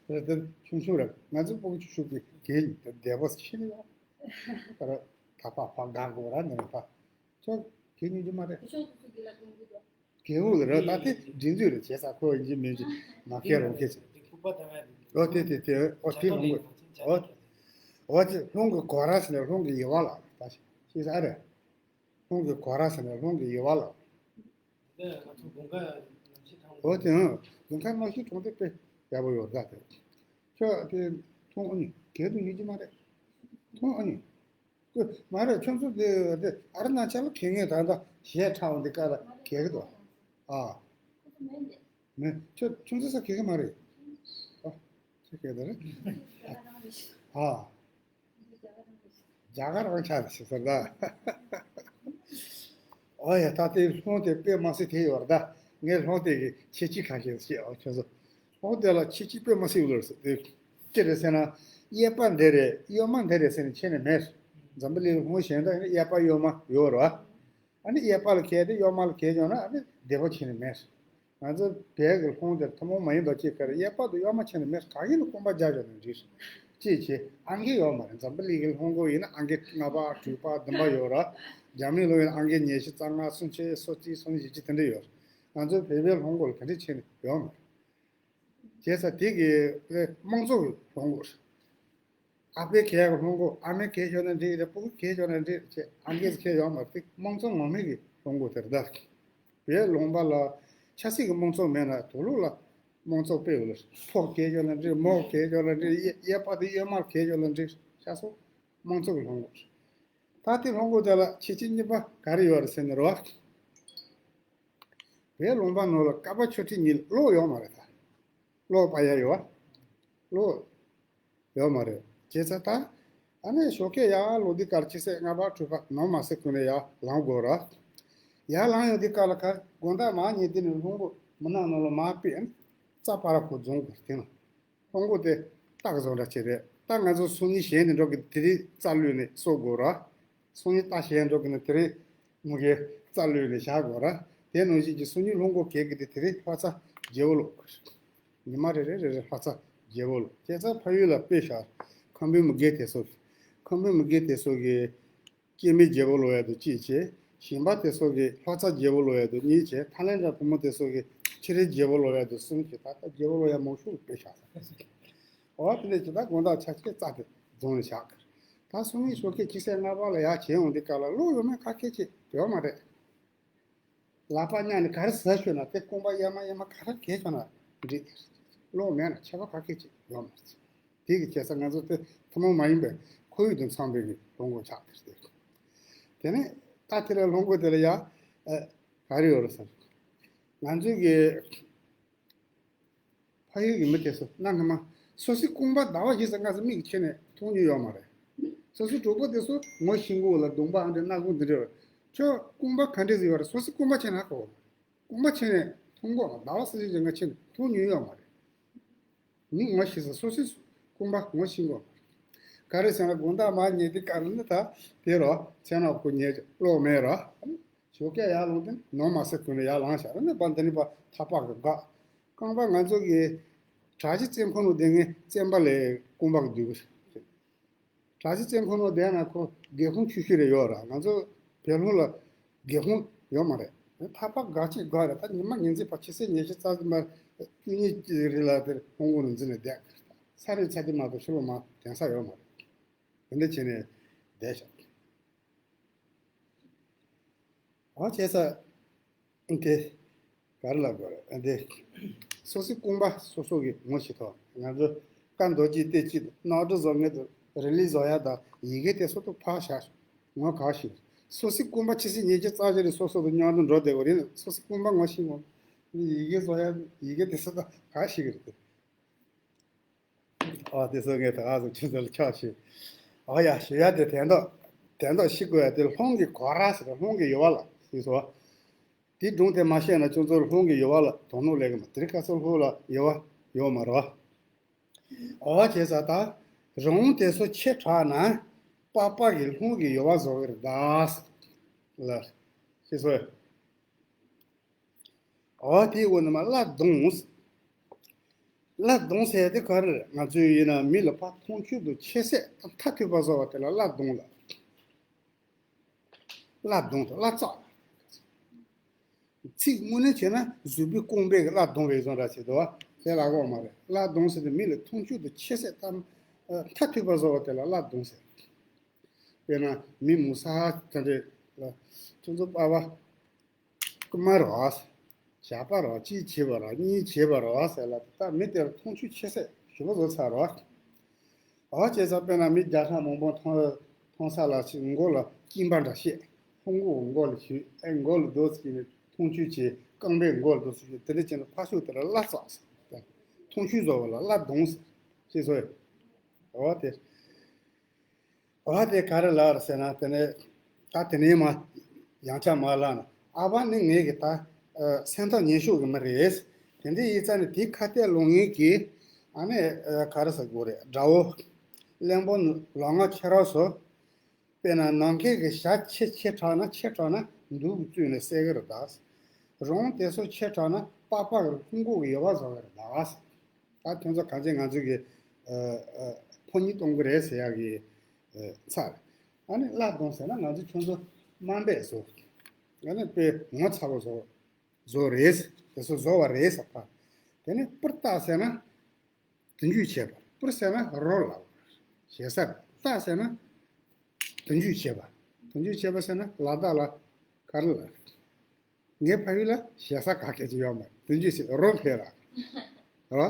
རེད་དེ་ཆུང་ཆུང་རེད། ང་ཚོ་སྤུ་གུ་ཆུང་ཆུང་གི་གད་སྙིགས་དེ་བདེ་པོ་ཞིག་ཡོད། ད་ར་ཐག་པ་ཕར་བཀག་དགོས་ར་ནས་ཕར། ཁྱོད་གད་སྙིགས་རྒྱུ་མ་རེད། གད་འོག་ལ་ར། ད་དེ་སྒྲིག་འཛུགས་རེད། བྱས་ཙང་ཁོ་ཡིན་གཅིག་མིན་གཅིག་མ་ཁེལ་རུང་ཁེལ་ཟེར། ཨོ་དེ་དེ་དེ་ཨོ་དེ་ལོང་གོ། ཨོ། འོ་དེ་རླུང་གི་གོ་ར་ཟེར་ནས་རླུང་གི་ཡུ་བ་ལ་ད་ཤེས་ས་རེད། རླུང་གི་གོ་ར་ཟེར་ནས་རླུང་གི་ཡུ་བ་ལ། འོ་དེ་ཨང་དགུན་ཁ་གནམ་གཤིས་གྲོང་སྡེ་དཔེ་ཡག་པོ་ཡོད་ད་དེ། ཁྱོད་དེ་མཐོང་ཨ་ནི་གལ་དུ་ཡིན་གྱི་མ་རེད། མཐོང་ཨ་ནི། ཀུ་མ་རེད། ཁྱོད་ཚོ་དེ་དེ་ཨ་རུ་ན་ཅལ་གལ་ངེས་ད་ལྟ་གཞས་འཁྲབ་འདི་ཀ་ལ་གལ་གི་འདུག་ཨ། མེད། ཁྱོད་ཁྱོད་ཚོ་ས་གལ་གི་མ་རེད། ཨ། ཁྱོད་གལ་ད་རེད། ཨ། རྒྱ་གར་རང་ཆགས་ཟེར་ཟེར་ད། ཨོ་ཡ་ད་དེ་ལྷོང་དེ་དཔེ་མ་སྲིད་དེ་ཡོད་རེད་ད། ངས་ལྷོང་དེ་གི་ཁྱད་ཆོས་ཁ་ཤས་བཤད་ཨོ་ཁྱོད་ཚོ། ལྷོང་དེ་ལ་ཁྱད་ཆོས་དཔེ་མ་སྲིད་ཡོད་རེད་ཟེར་དེ། ཅི་རེད་ཟེར་ན། གཡས་པ་འདི་རེད་གཡོན་མ་འདི་རེད་ཟེར་ནས་ཁྱེར་ནས་མེད། འཛམ་བུ་གླིང་ལྷོང་གཞན་དག་ཡིན་ན་གཡས་པ་གཡོན་མ་ཡོད་རེད་བ། ཨ་ནི་གཡས་པ་ལ་གལ་ཏེ་གཡོན་མ་ལ་གལ་བྱུང་ན་ཨ་ནི་བདེ་པོ་ཁྱེར་ནས་མེད། ང་ཚོ་བོད་ཀྱི་ལྷོང་དེར་ཐུན་མོང་མ་ཡིན་པ་གཅིག་ག་རེ་གཡས་པ་དང་གཡོན་མ་ཆད་ནས་མེད་གང་ཡིན་ན་རྐང་པ་རྒྱག་ཡོད་ན་འགྲིག་ཅེས་བྱས་ཨང་ཀི་ཡོད་མ་རེད། འཛམ་བུ་གླིང་གི་ལྷོང་སྒོ་ཡིན་ན་ཨང་ཀི་ལྔ་པ་དྲུག་པ་བདུན་པ་ཡོད་ར། འཛམ་གླིང་ལྷོང་ཡིན་ན་ཨང་ཀི་ཉི་ཤུ་རྩ་ལྔ་སུམ་ཅུ་སོ་གཅིག་སོ་གཉིས་བཞི་བཅུ་དེ་འདྲ་ཡོད་རེད། ང་ཚོའི་བོད་པའི་ལྷོང་སྒོ་ལ་དེ་འདྲ་ཆད་ནས་ཡོད་མ་རེད། བྱས་ཙང་དེ་གི་དམངས་གཙོ་གི་ལྷོང་སྒོ་རེད། ཨ་ཕའི་གལ་གི་ལྷོང་སྒོ་ཨ་མའི་གལ་ཤོར་ན་འགྲིག་རེད། སྤུ་གུ་གལ་ཤོར་ན་འགྲིག་རེད་ཅེས་ཨང་ཀི་གལ་ཡོད་མ་རེད། དེ་དམངས་གཙོ་ངོ་མ་གི་ལྷོང་སྒོ་དེ་རེད་ད། བོད་ལུང་པ་ལ་ཆབ་སྲིད་ཀྱི་དམངས་གཙོ་མེད་ན་དུག་ལོག་ལ་དམངས་གཙོ་དཔེ་ཡོད་ལ། ཕོ་གལ་ཤོར་ན་འགྲིག་མོ་གལ་ཤོར་ན་འགྲིག་གཡས་གཡས་པ་དེ་གཡོན་མར་གལ་ཤོར་ན་འགྲིག་ཆ་སོགས་དམངས་གཙོ་གི་ལྷོང་སྒོ་རེད། ད་དེ་ལྷོང་སྒོ་དེ་ལ་ཁྱད་ཆོས་གཉིས་པ་ག་རེ་ཡོད་རེད་ཟེར་ན་རེད་བ། བོད་ལུང་པ་ནང་ལ་ཀ་པ་ཆོས་ཁྲི་གཉིས་ལ་གློག་ཡོད་མ་རེད་ད། གློག་པ་ཡ་ཡོད་བ། གློག་ཡོད་མ་རེད། བྱས་ཙང་ད། ཨ་ནི་ཞོགས་ཀས་ཡར་ལོག་དུས་སྐར་ཆུ་ཚོད་ལྔ་པ་དྲུག་པ་ནམ་མ་སེ་ཀུན་ནས་ཡར་ལངས་དགོས་ར། ཡར་ལངས་ཡོང་དུས་སྐར་ལ་ཁ་དགོང་དག་མར་ཉལ་དུས་ནས་ལྷུང་པོ་མུན་ནག་ནང་ལ་མར་ཕེབས་ནས་རྩ་སྤར་ར་ཁོ་རྫོང་དགོས་དེ་ན། ལྷུང་པོ་དེ་རྟགས་བཟོ་འདྲ་ཅིག་རེད། ད་ང་ཚོ་སང་ཉིན་གཞན་དུ་འགྲོ་གི་དེ་རིང་རྩ་བླུགས་ནས་གསོ་དགོས་ར། སང་ཉིན་རྟགས་གཞན་འགྲོ་གི་ན་དེ་རིང་མུ་གེ་རྩ་བླུགས་ནས་བཞག་དགོས་ར། དེ་ནང་བཞིན་གྱི་སང་ཉིན་ལྷུང་པོ་གས་གི་དེ་དེ་རིང་ལྷོ་རྩ་རྒྱལ་པོ་ལོག་ཉི་མ་རེ་རེ་རེ་རེ་ལྷོ་རྩ་རྒྱལ་པོ་ལོག་བྱས་ཙང་ཕ་ཡུལ་ལ་དཔེ་བཞག་ཁམས་པའི་མུ་གེ་དེ་ཚོ་གི། ཁམས་པའི་མུ་གེ་དེ་ཚོ་གི། སྐྱེ་མེད་རྒྱལ་པོ་ལོག་ཡ་དུ་གཅིག་བྱས། ཞིང་པ་དེ་ཚོ་གི་ལྷོ་རྩ་རྒྱལ་པོ་ལོག་ཡ་དུ་གཉིས་བྱས། ཐ་ལན་དང་བུ་མོ་དེ་ཚོ་གི་ཕྱི་རོལ་རྒྱལ་པོ་ལོག་ཡ་དུ་གསུམ་བྱས། ད་ལྟ་རྒྱལ་པོ་ལོག་ཡ་མང་ཤོས་དཔེ་བཞག་ས། འོ་དེ་ནས་ཇི་ལྟར་དགོང་དག་ཆ་ཆེ་རྩ་དེ་རྫོང་ནས་བཞག་གི། ད་སང་ཉིན་ཞོགས་ཀས་ཆུ་ཚོད་ལྔ་པ་ལ་ཡར་བྱེད་ཡོང་དུས་སྐབས་ལ་གློག་ཡོད་མེད་ཁ་སྐད་ཅིག་ཡོད་མ་རེད། ལག་པ་བརྙགས་ནས་ག་རེ་ཟ་ཤོད་ན་དེ་རྐང་པ་གཡས་མ་གཡོན་མ་ག་རེ་གས་ཤོད་ན་འགྲིག་གློག་མེད་ན་ཁྱད་པར་ག་གེ་ཅིག་ཡོད་མ་རེད། དེ་གི་བྱས་ཙང་ང་ཚོ་དེ་ཐུན་མོང་མ་ཡིན་པའི་ཁོར་ཡུག་དང་འཚམ་པའི་གི་ལྷུང་སྒོ་ཆགས་ཏེ་རེད། དེ་ནས་ད་དེ་ལ་ལྷུང་སྒོ་དེ་ལ་ཡ་ཨ་ག་རེ་ཡོད་རེད་ཟེར། ང་ཚོའི་གི་ཕ་ཡུལ་གྱི་མི་དེ་ཚོ་གནའ་སྔ་མ་སོ་སོའི་རྐང་པ་ཟླ་བ་བཞི་ཙམ་སྔ་ཙམ་མིག་གིས་ཕྱེ་ནས་མཐོང་མྱོང་ཡོད་མ་རེད། སོ་སོའི་གྲོགས་པོ་དེ་ཚོ་ངོ་ཤེས་གོ་ལ་གདོང་པའང་འདྲ་སྣ་ཁུང་འདི་འདྲ་རེད། ཁྱོད་རྐང་པ་ག་འདྲས་ཟིག་ཡོད་རེད། སོ་སོའི་རྐང་པ་ཕྱེ་ན་ཧ་གོ། རྐང་པ་ཕྱེ་ནས་མཐོང་གོ་ཟླ་བ་སུ་ཞིག་ཅིག་ང་ཕྱེ་ནས་མཐོང་མྱོང་ཡོད་མ་རེད། མི་ངོ་ཤེས་ས་སོ་སོའི་རྐང་པ་ངོ་ཤེས་གོ། ག་རེ་ཟེར་ན་དགོང་དག་མར་ཉལ་དུས་སྐབས་ནི་ད་དེ་རོ་མཚན་ནག་ཁུ་ཉལ་གློག་མེད་རོ། ཞོགས་ཀས་ཡར་ལངས་དུས་ནམ་མ་སེ་ཀུན་ནས་ཡར་ལངས་བཞག་ར་ནི་པ་འདི་ནི་པ་ཐག་པ་གི་འགག་རྐང་པ་ང་ཚོ་གི་གྲྭ་བཞི་བཙོན་ཁང་ནང་བསྡད་མཁན་བཙོན་པ་ལས་རྐང་པ་གི་སྡུག་གི་རེད། གྲྭ་བཞི་བཙོན་ཁང་ནང་བསྡད་ན་ཁོ་སྒེའུ་ཁུང་ཆུང་ཆུང་རེ་ཡོད་ར། ང་ཚོ་བོད་ལུང་ལ་སྒེའུ་ཁུང་ཡོད་མ་རེད། ཐག་པ་འགག་ཅིག་འགག་རེད། ད་ཉི་མ་ཉིན་མཚན་པ་ཆུ་ཚོད་ཉི་ཤུ་རྩ་གཅིག་མ་བཅུ་གཉིས་ཀྱི་རིང་ལ་དེར་ལྷུང་སྒོ་ནང་འཛུལ་ནས་བསྡད། ས་རུབ་ཚར་དུས་མ་གཏོགས་ཕྱི་ལོགས་མར་ཐོན་ས་ཡོད་མ་རེད། དེ་འདྲ་བྱས་ནས་བསྡད་བཞག་འོ་བྱས་ས་དེ་ག་རེ་ལབ་དགོས་རེད་དེ། སོ་སོའི་རྐང་པ་སོ་སོ་གིས་ངོ་ཤེས་ཐུབ། ང་ཚོ་བཀའ་མདོ་སྤྱི་བསྟོད་སྤྱི་ནགས་ཁྲི་བཟོ་མཁན་དང་རི་ལི་བཟོ་ཡ་དང་ཡི་གེ་དེ་ཚོ་དང་ཕར་བཞག་ངོ་ག་ཤེས། སོ་སོའི་རྐང་པ་ཆུ་ཚོད་ཉི་ཤུ་རྩ་བཞི་རེ་སོ་སོ་དང་མཉམ་དུ་འགྲོ་བསྡད་དགོས་རེད། སོ་སོའི་རྐང་པ་ངོ་ཤེས་ངོ་། ཡི་གེ་བཟོ་ཡ་ཡི་གེ་དེ་ཚོ་དང་ག་ཤེས་ཀྱི་རེད། ཨ་དེ་ཚོ་ངས་ད་ག་ཚོད་ཁྱེད་ཚོ་ལ་ཆགས་ཤིག་ཨ་ཡ་ཞུ་ཡ་དེ་དན་ཏོག་དན་ཏོག་ཤི་དགོས་ཡ་དེ་ལྷུང་གི་གོ་ར་ཟེར་ལྷུང་གི་ཡུ་བ་ལ་ཤི་སོ། དེ་སྒྲུང་དེ་མ་ཤེས་ན་ཁྱོད་ཚོར་ལྷུང་གི་ཡུ་བ་ལ་དོ་སྣང་ལས་གི་མ་དེ་རིང་ཁ་སང་ལྷུང་ལ་ཡུ་བ་ཡོད་མ་རེད། ཨ་བྱས་ས་ད་རང་དེ་ཚོ་ཆེ་དྲགས་ན་པགས་པ་གི་ལྷུང་གི་ཡུ་བ་བཟོ་གི་རེད་ད་ལ་ཤི་སོ། འོ་དེའི་འོག་ནས་མར་བརླ་གདོང་། བརླ་གདོང་ཟེར་དེ་ག་རེ་རེད། ང་ཚོའི་ཡིན་ན་མི་ལ་ཕར་མཐོང་ཆོས་དང་ཆེ་སད་མཐའ་ཐུག་པ་བཟོ་བ་དེ་ལ་བརླ་གདོང་ལ། བརླ་གདོང་དང་བརླ་རྩ། ཚིག་དངོས་གནས་བྱས་ན་གཟུགས་པོའི་རྐང་པའི་གི་བརླ་གདོང་བའི་བཟོ་འདྲ་བྱེད་དོ། དེ་ལ་གོ་མ་རེད། བརླ་གདོང་ཟེར་དེ་མི་ལ་མཐོང་ཆོས་དང་ཆེ་སད་མཐའ་ མཐའ་ཐུག་པ་བཟོ་བ་དེ་ལ་བླ་རྡུང་ཟེར། དཔེར་ན་མི་མུ་ས་དེ་འདྲས་ལ་ཁྱོད་ཚོ་པ་བ། རྐུན་མ་རེད་བ། ཞགས་པ་རེད་བ། གཅིག་བྱས་པ་རེད་བ། གཉིས་བྱས་པ་རེད་བ་ཟེར་ལ། ད་མི་དེར་མཐོང་ཆུང་བྱེད་ཟེར་ཞུ་བ་བཟོ་ཚར་རེད་བ། འོ་བྱས་ཙང་དཔེར་ན་མི་བརྒྱ་ཕྲག་མང་པོ་མཐོང་མཐོང་ས་ལ་ཅིག་མགོ་ལ་གཅིན་པ་འདྲ་བཤད། ཧོང་གུ་མགོ་ལ་གཞུས། ཨེ་མགོ་ལ་རྡོ་ཚིག་ནས་མཐོང་ཆུང་བྱས། རྐང་པས་མགོ་ལ་རྡོ་ཚིག་གཞུས། དེ་འདྲ་བྱས་ན་ཕར་ཕྱོགས་དེ་ལ་བླ་བཙག་ཟེར། མཐོང་ཆུང་བཟོ་བ་ལ་བླ་རྡུང་ཟེར། ཅེས་སོ། འོ་དེ། འོ་དེ་ག་རེ་ལབ་རེད་ཟེར་ན། དེ་ནས་ད་དེ་ནས་མ་ཡང་ཆ་མ་ལབ་ན། ཨ་ཕ་ནི་ངེད་ཀྱི་ད་ཨ་སེམས་ཐག་ཉེ་ཤོས་ཀྱི་མི་རེད། དེ་འདྲ་ཡིན་ཙང་ནི་དེའི་ཁ་གཏད་ལོག་མཁན་གྱི་ཨ་ནི་ཨ་ག་རེ་ཟེར་དགོས་རེད། དགྲ་བོ་གླེན་པོ་ལོང་བ་ཁྱེད་རང་ཚོ། དཔེར་ན་ནམ་མཁའི་གི་ཞག་ཆེ་ཆེ་དྲགས་ན་ཆེ་དྲགས་ན་མདུང་གིས་བཙུགས་ནས་བསད་གི་རེད་ད། རོང་དེ་ཚོ་ཆེ་དྲགས་ན་པགས་པ་གི་ལྷུང་གོག་གི་ཡོལ་བ་བཟོ་གི་རེད་ད། ད་ཁྱོད་ཚོ་གང་ཅི་ང་ཚོ་གི་ཨ་ཨ་ཕོ་ཉ་གཏོང་གི་རེད་ཟེར་ཡག་གི་ཨ་ཚར། ཨ་ནི་བླ་རྡུང་ཟེར་ན་ང་ཚོ་ཁྱོད་ཚོ་དམའ་འབེབས་བཟོ། ཨ་ནི་དཔེ་ངོ་ཚ་བོ་བཟོ་བཟོ་རེད། དེ་ཚོ་བཟོ་བ་རེད་ཟེར་བ། དེ་ནས་སྤུར་བཏགས་ཟེར་ན། མཐུན་འཇུག་བྱེད་པ། སྤུར་ཟེར་ན་རོ་ལ། ཞེ་ས། བཏགས་ཟེར་ན་མཐུན་འཇུག་བྱེད་པ། མཐུན་འཇུག་བྱེད་པ་ཟེར་ན་ལ་དྭགས་ལ་ག་རེ་ལབ། ངའི་ཕ་ཡུལ་ལ་ཞེ་ས་ག་སྐད་ཅིག་ཡོད་མ་རེད། མཐུན་འཇུག་བྱེད་རོ་འཕེན་ལ། རོ།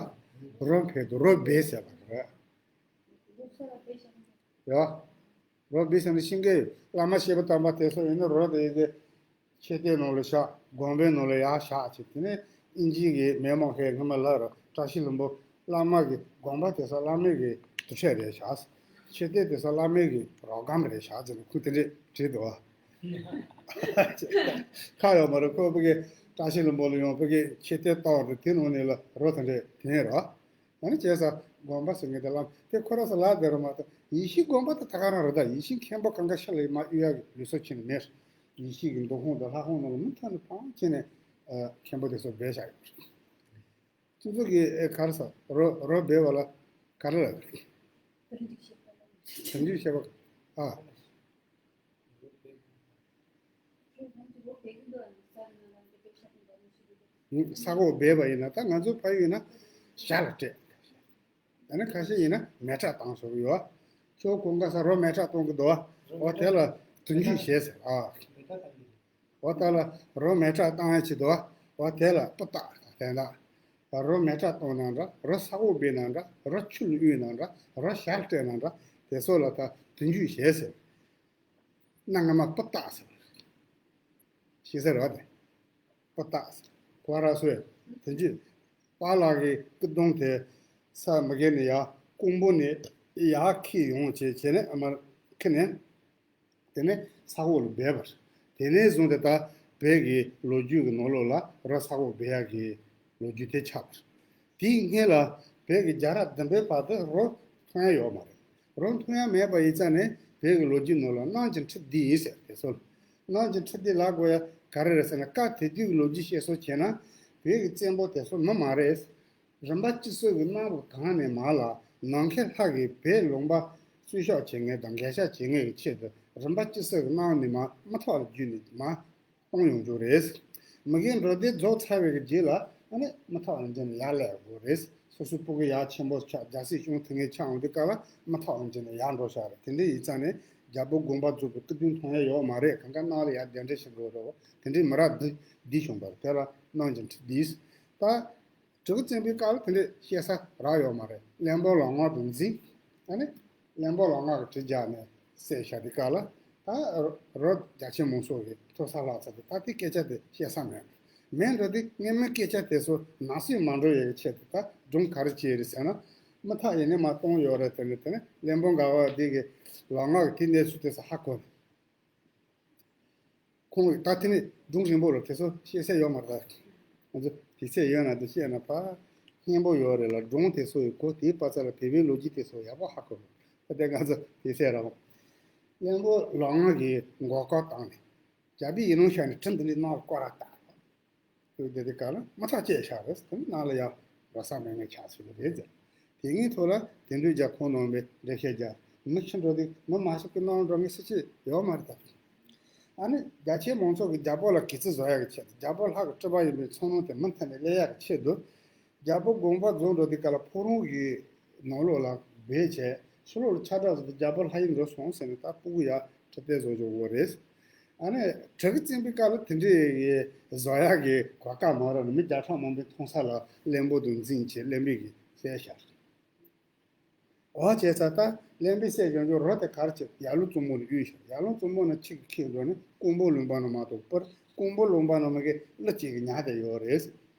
རོ་འཕེན་དུ་རོ་སྦས་ཟེར་བ་རེད། ཡོད། རོ་སྦས་ཟེར་ན་ཤེས་ཀྱི་ཡོད། བླ་མ་བཤད་པ་དམ་པ་དེ་ཚོ་ཡིན་ན་རོ་དེ་ཡི་གེ་མཆོད་རྟེན་ནང་ལ་བཞག་དགོན་པའི་ནང་ལ་ཡར་བཞག་བྱས། དེ་ནས་ཨིན་ཇིའི་གི་མི་མང་ཁས་སྔོན་མ་ལབ་རོགས། བཀྲ་ཤིས་ལྷུན་པོ་བླ་མ་གི་དགོན་པ་དེ་ཚོ་བླ་མའི་གི་དུར་ཁྲོད་རེད་བཞག་མཆོད་རྟེན་དེ་ཚོ་བླ་མའི་གི་རོ་སྒམ་རེད་བཞག་ཟེར་ནས་ཁུངས་དེ་འདྲས་བྲིས་འདུག་བ། ཁ་ཡོད་མ་རེད། ཁོ་ཕ་གི་བཀྲ་ཤིས་ལྷུན་པོ་ལ་ཡོང་། ཕ་གི་མཆོད་རྟེན་གཏོར་རེད། དེ་ནང་ནས་ལ་རོ་དེ་འདྲས་དེ་ཡིན་རོ། ཨ་ནི་བྱས་ཙང་དགོན་པ་ཟེར་མཁན་དེ་བླ་མ་དེ་ཁོ་རང་ཚོ་ལབ་བསྡད་རོགས་མ་གཏོགས། ཡེ་ཤུའི་དགོན་པ་དེ་ད་ག་རང་རེད་ད། ཡེ་ཤུའི་མཁན་པོ་གང་ག་ཤ་ལ་མ་གཡུག་ཡག་གི་ལུགས་སྲོལ་ཕྱིན་ནས་མེད། ཡེ་ཤུའི་གི་འདུ་ཁང་དང་ལྷ་ཁང་ནང་ལ་མུ་མཐུད་ནས་ཕངས་བྱས་ནས་ཨ་མཁན་པོ་དེ་ཚོ་སྦས་བཞག་ཡོད། ཁྱེད་ཚོ་གི་ཨེ་ག་རེ་ཟ་རོ་རོ་སྦས་པ་ལ་ག་རེ་ལབ། དོན་འགྲིག་བྱེད་པ། ཨ། ས་འོག་སྦས་པ་ཡིན་ན་ད་ང་ཚོ་ཕ་ཡུལ་ཡིན་ན་ཞྭ་ལ་སྤྲད། ཡང་ན་ཁ་ཤས་ཡིན་ན་མེ་སྲེག་བཏང་སྲོལ་ཡོད། ཁྱོད་གོང་ག་ས་རོ་མེ་སྲེག་གཏོང་གི་འདུག་འོ་དེ་ལ་དོན་འགྲིག་བྱེད་ཟེར། ཨ། འོ་ད་ལ་རོ་མེ་སྲེག་བཏང་ཡ་ཅིག་འདུག་འོ་དེ་ལ་སྤུར་བཏགས་དེ་འདྲ། རོ་མེ་སྲེག་གཏོང་ན་འདྲ། རོ་ས་འོག་སྦས་ན་འདྲ། རོ་ཆུ་ལ་གཡུག་ན་འདྲ། རོ་ཞྭ་ལ་སྤྲད་ན་འདྲ། དེ་ཚོ་ལ་ད་དོན་འགྲིག་བྱེད་ཟེར། གནའ་སྔ་མ་སྤུར་བཏགས་ཟེར། ཤེས་ས་རེད་བ་དེ། སྤུར་བཏགས་ཟེར། གོ་ར་སོས་དེ་འཇུ། པཱ་ལགས་ཀྱི་སྐུ་གདུང་དེ་ས་མི་གེ་ནས་ཡར་ཀོང་པོ་ནས་ཡར་འཁྱེར་ཡོང་བྱས་བྱས་ནས་ཨ་མར་འཁྱེར་ནས། དེ་ནས་ས་འོག་ལ་སྦས་པ་རེད། དེ་ནས་བཟུང་སྟེ་ད་བོད་ཀྱི་ལོ་རྒྱུས་ཀྱི་ནང་ལོགས་ལ་རོ་ས་འོག་སྦས་ཡག་གི་ལོ་རྒྱུས་དེ་ཆགས་པ་རེད། དེའི་སྔོན་ལ་བོད་ཀྱི་རྒྱལ་རབས་བདུན་པའི་བར་དུ་རོ་མཐོང་ཡ་ཡོད་མ་རེད། རོ་མཐོང་ཡ་མེད་པ་ཡིན་ཙང་ནས་བོད་ཀྱི་ལོ་རྒྱུས་ནང་ལ་གནམ་གྱི་ཁྲི་འདི་ཡིན་ཟེར། དེ་ཚོ་གནམ་གྱི་ཁྲི་འདི་ལབ་དགོས་ཡ་ག་རེ་རེད་ཟེར་ན། སྐབས་དེ་དུས་ཀྱི་ལོ་རྒྱུས་བཤད་སྲོལ་བྱས་ན་བོད་ཀྱི་བཙན་པོ་དེ་ཚོ་མི་མང་རེད། རིམ་པ་སྤྱི་སྲོལ་གྱི་གནམ་གྱི་གངས་ནས་མར་ལ་ནམ་མཁའི་ལྷ་གིས་བོད་ལུང་པ་སྲུང་སྐྱོབ་བྱེད་མཁན་དང་འགེབས་ཞགས་བྱེད་མཁན་གྱི་ཆེད་དུ་རིམ་པ་སྤྱི་སྲོལ་གྱི་གནམ་ནས་མར་མུ་ཐག་ལ་བརྒྱུད་ནས་མར་གཏོང་ཡོང་རྒྱུ་རེད། མི་རྒན་འགྲོ་སྡེ་རྫོགས་ཚར་བའི་རྗེས་ལ་ཨ་ནི་མུ་ཐག་ལ་འགྲོ་ནས་ཡར་སླེབས་དགོས་རེད། སོ་སོ་སྤུ་གུ་ཡར་ཆེན་པོ་ཆགས། རྒྱལ་སྲིད་སྐྱོང་ཐུབ་མཁན་ཆགས་འོང་དུས་སྐབས་ལ་མུ་ཐག་ལ་འགྲོ་ནས་ཡར་འགྲོ་བཞག་རེད། དེ་འདྲ་ཡིན་ཙང་ནས་རྒྱལ་པོ་དགོངས་པ་རྫོགས་པའི་སྐུ་མདུན་མཐོང་ཡ་ཡོད་མ་རེད། གང་ག་གནམ་ལ་ཡར་གདན་འདྲེན་ཞིག་དགོས་རེད། དེ་འདྲའི་མི་རབས་འདི་འདི་བྱུང་བ་རེད། དེ་ལ་གནམ་གྱི་ཁྲི་འདིས་ད། དྲུག་བཙན་པོའི་སྐབས་ལ་དེ་འདྲའི་བཤད་ས་རག་ཡོད་མ་རེད། གླེན་པ་ལོང་བ་དང་འཛིན། ཨ་ནི་གླེན་པ་ལོང་བ་གི་གྲི་རྒྱག་ནས་བསད་བཞག་དུས་སྐབས་ལ་ད་རོ་རྒྱ་ཆེན་མང་ཚོགས་ཀྱི་ཐོབ་ས་ལྷག་ཚར་དུས་ད་དེ་སྐད་ཆ་དེ་བཤད་ས་མེད། མེད་འགྲོ་དུས་སྔོན་མའི་སྐད་ཆ་དེ་ཚོ་ནང་གསེས་མ་འགྲོ་ཡས་ཀྱི་ཆེད་དུ་ད་སྒྲུང་ག་རེ་བྱས་རེད་ཟེར་ན། མུ་ཐག་ཡིན་ནས་མར་གཏོང་ཡོད་རེད། དེ་ནས་དེ་ནས་གླེན་པ་འགའ་བ་འདི་གི་ལོང་བ་གི་དེ་གནས་ཚུལ་དེ་ཚོ་ཧ་གོ་ནས། ཁོང་གིས་ད་དེ་ནས་སྒྲུང་རིང་པོ་ལ་དེ་ཚོ་བཤད་ས་ཡོད་མ་རེད། ང་ཚོ་དུས་ཚོད་ཡོད་ན་དེ་བཤད་ན་ཕར་སྙན་པོ་ཡོད་རེད་ལ། སྒྲུང་དེ་ཚོ་ཡི་གོ་དེའི་པ་ཚ་ལ་བོད་པའི་ལོ་རྒྱུས་དེ་ཚོ་ཡག་པོ་ཧ་གོ་རེད། ད་དེ་ང་ཚོ་དུས་ཚོད་རག་གླེན་པ་ལོང་བ་གིས་མགོ་སྐོར་བཏང་ནས་རྒྱལ་པོའི་ཡུལ་ལུང་བཞག་ནས་ཁྲི་འདི་འདྲའི་གནང་སྐོར་ར་བཏང་། དེ་དེ་ག་ལ་མ་ཐག་བཅད་བཞག་རེད། དེ་ནང་ལ་ཡང་རོ་ས་མེད་མཁན་ཆགས་ཚུལ་རེད་ཟེར། དེ་ངའི་ཐོག་ལ་དེ་འདྲའི་རྒྱ་ཁོང་ནང་པའི་འགྲེལ་བཤད་རྒྱག་མི་ཁྱི་འགྲོ་དུས་མི་མ་ཤི་ཀི་ནང་འགྲོ་ངེས་སུ་ཅི་ཡོད་མ་རེད་ད། ཨ་ནི་རྒྱ་ཆེའི་མང་ཚོགས་ཀྱིས་རྒྱལ་པོ་ལ་གུས་བརྩི་བཟོ་ཡག་གི་ཆེད་དུ། རྒྱལ་པོ་ལྷ་གི་སྤྲུལ་པ་ཡིན་པའི་མཚོན་རྣོ་དེ་མུ་མཐུད་ནས་སླེབས་ཡག་གི་ཆེད་དུ། རྒྱལ་པོ་དགོངས་པ་རྫོགས་འགྲོ་དུས་སྐབས་ལ་ཕོ་བྲང་གི་ནང་ལོགས་ལ་ བས་བྱས། ཕྱི་ལོགས་ལ་ཆ་གྲགས་ཟེར་ཏེ་རྒྱ་བོད་ལྷ་ཡུལ་འགྲོ་སོང་ཟེར་ནས་ད་སྤུ་གུ་ཡ་ཁྲི་སྟེགས་བཟོ་བཅུག་གོ་རེད། ཨ་ནི་བྲག་གི་བཙན་པོའི་སྐབས་ལ་དེ་འདྲའི་བཟོ་ཡག་གི་གོ་སྐབས་མ་རག་ནས་མི་བརྒྱ་ཕྲག་མང་པོའི་མཐོང་ས་ལ་བློན་པོ་དང་འཛིང་བྱས་བློན་པོས་ཀྱི་བསད་བཞག་འོ་བྱས་ཙང་ད་བློན་པོས་བསད་བཞག་རྒྱུ་རོ་དེ་ག་རེ་བྱས། ཡར་ཀླུང་བཙུན་མོ་ལ་གཡུགས་ཤོག་ཡར་ཀླུང་བཙུན་མོ་ནས་ཁྱི་གིས་ཁྱེར་འགྲོ་ནས་ཀོང་པོ་ལུང་པ་ན་མ་གཏོགས། པར་ཀོང་པོ་ལུང་པ་ན་མ་གི་ཀླུ་གཅིག་གིས་ཉར་བསྡད་ཡོད་རེད།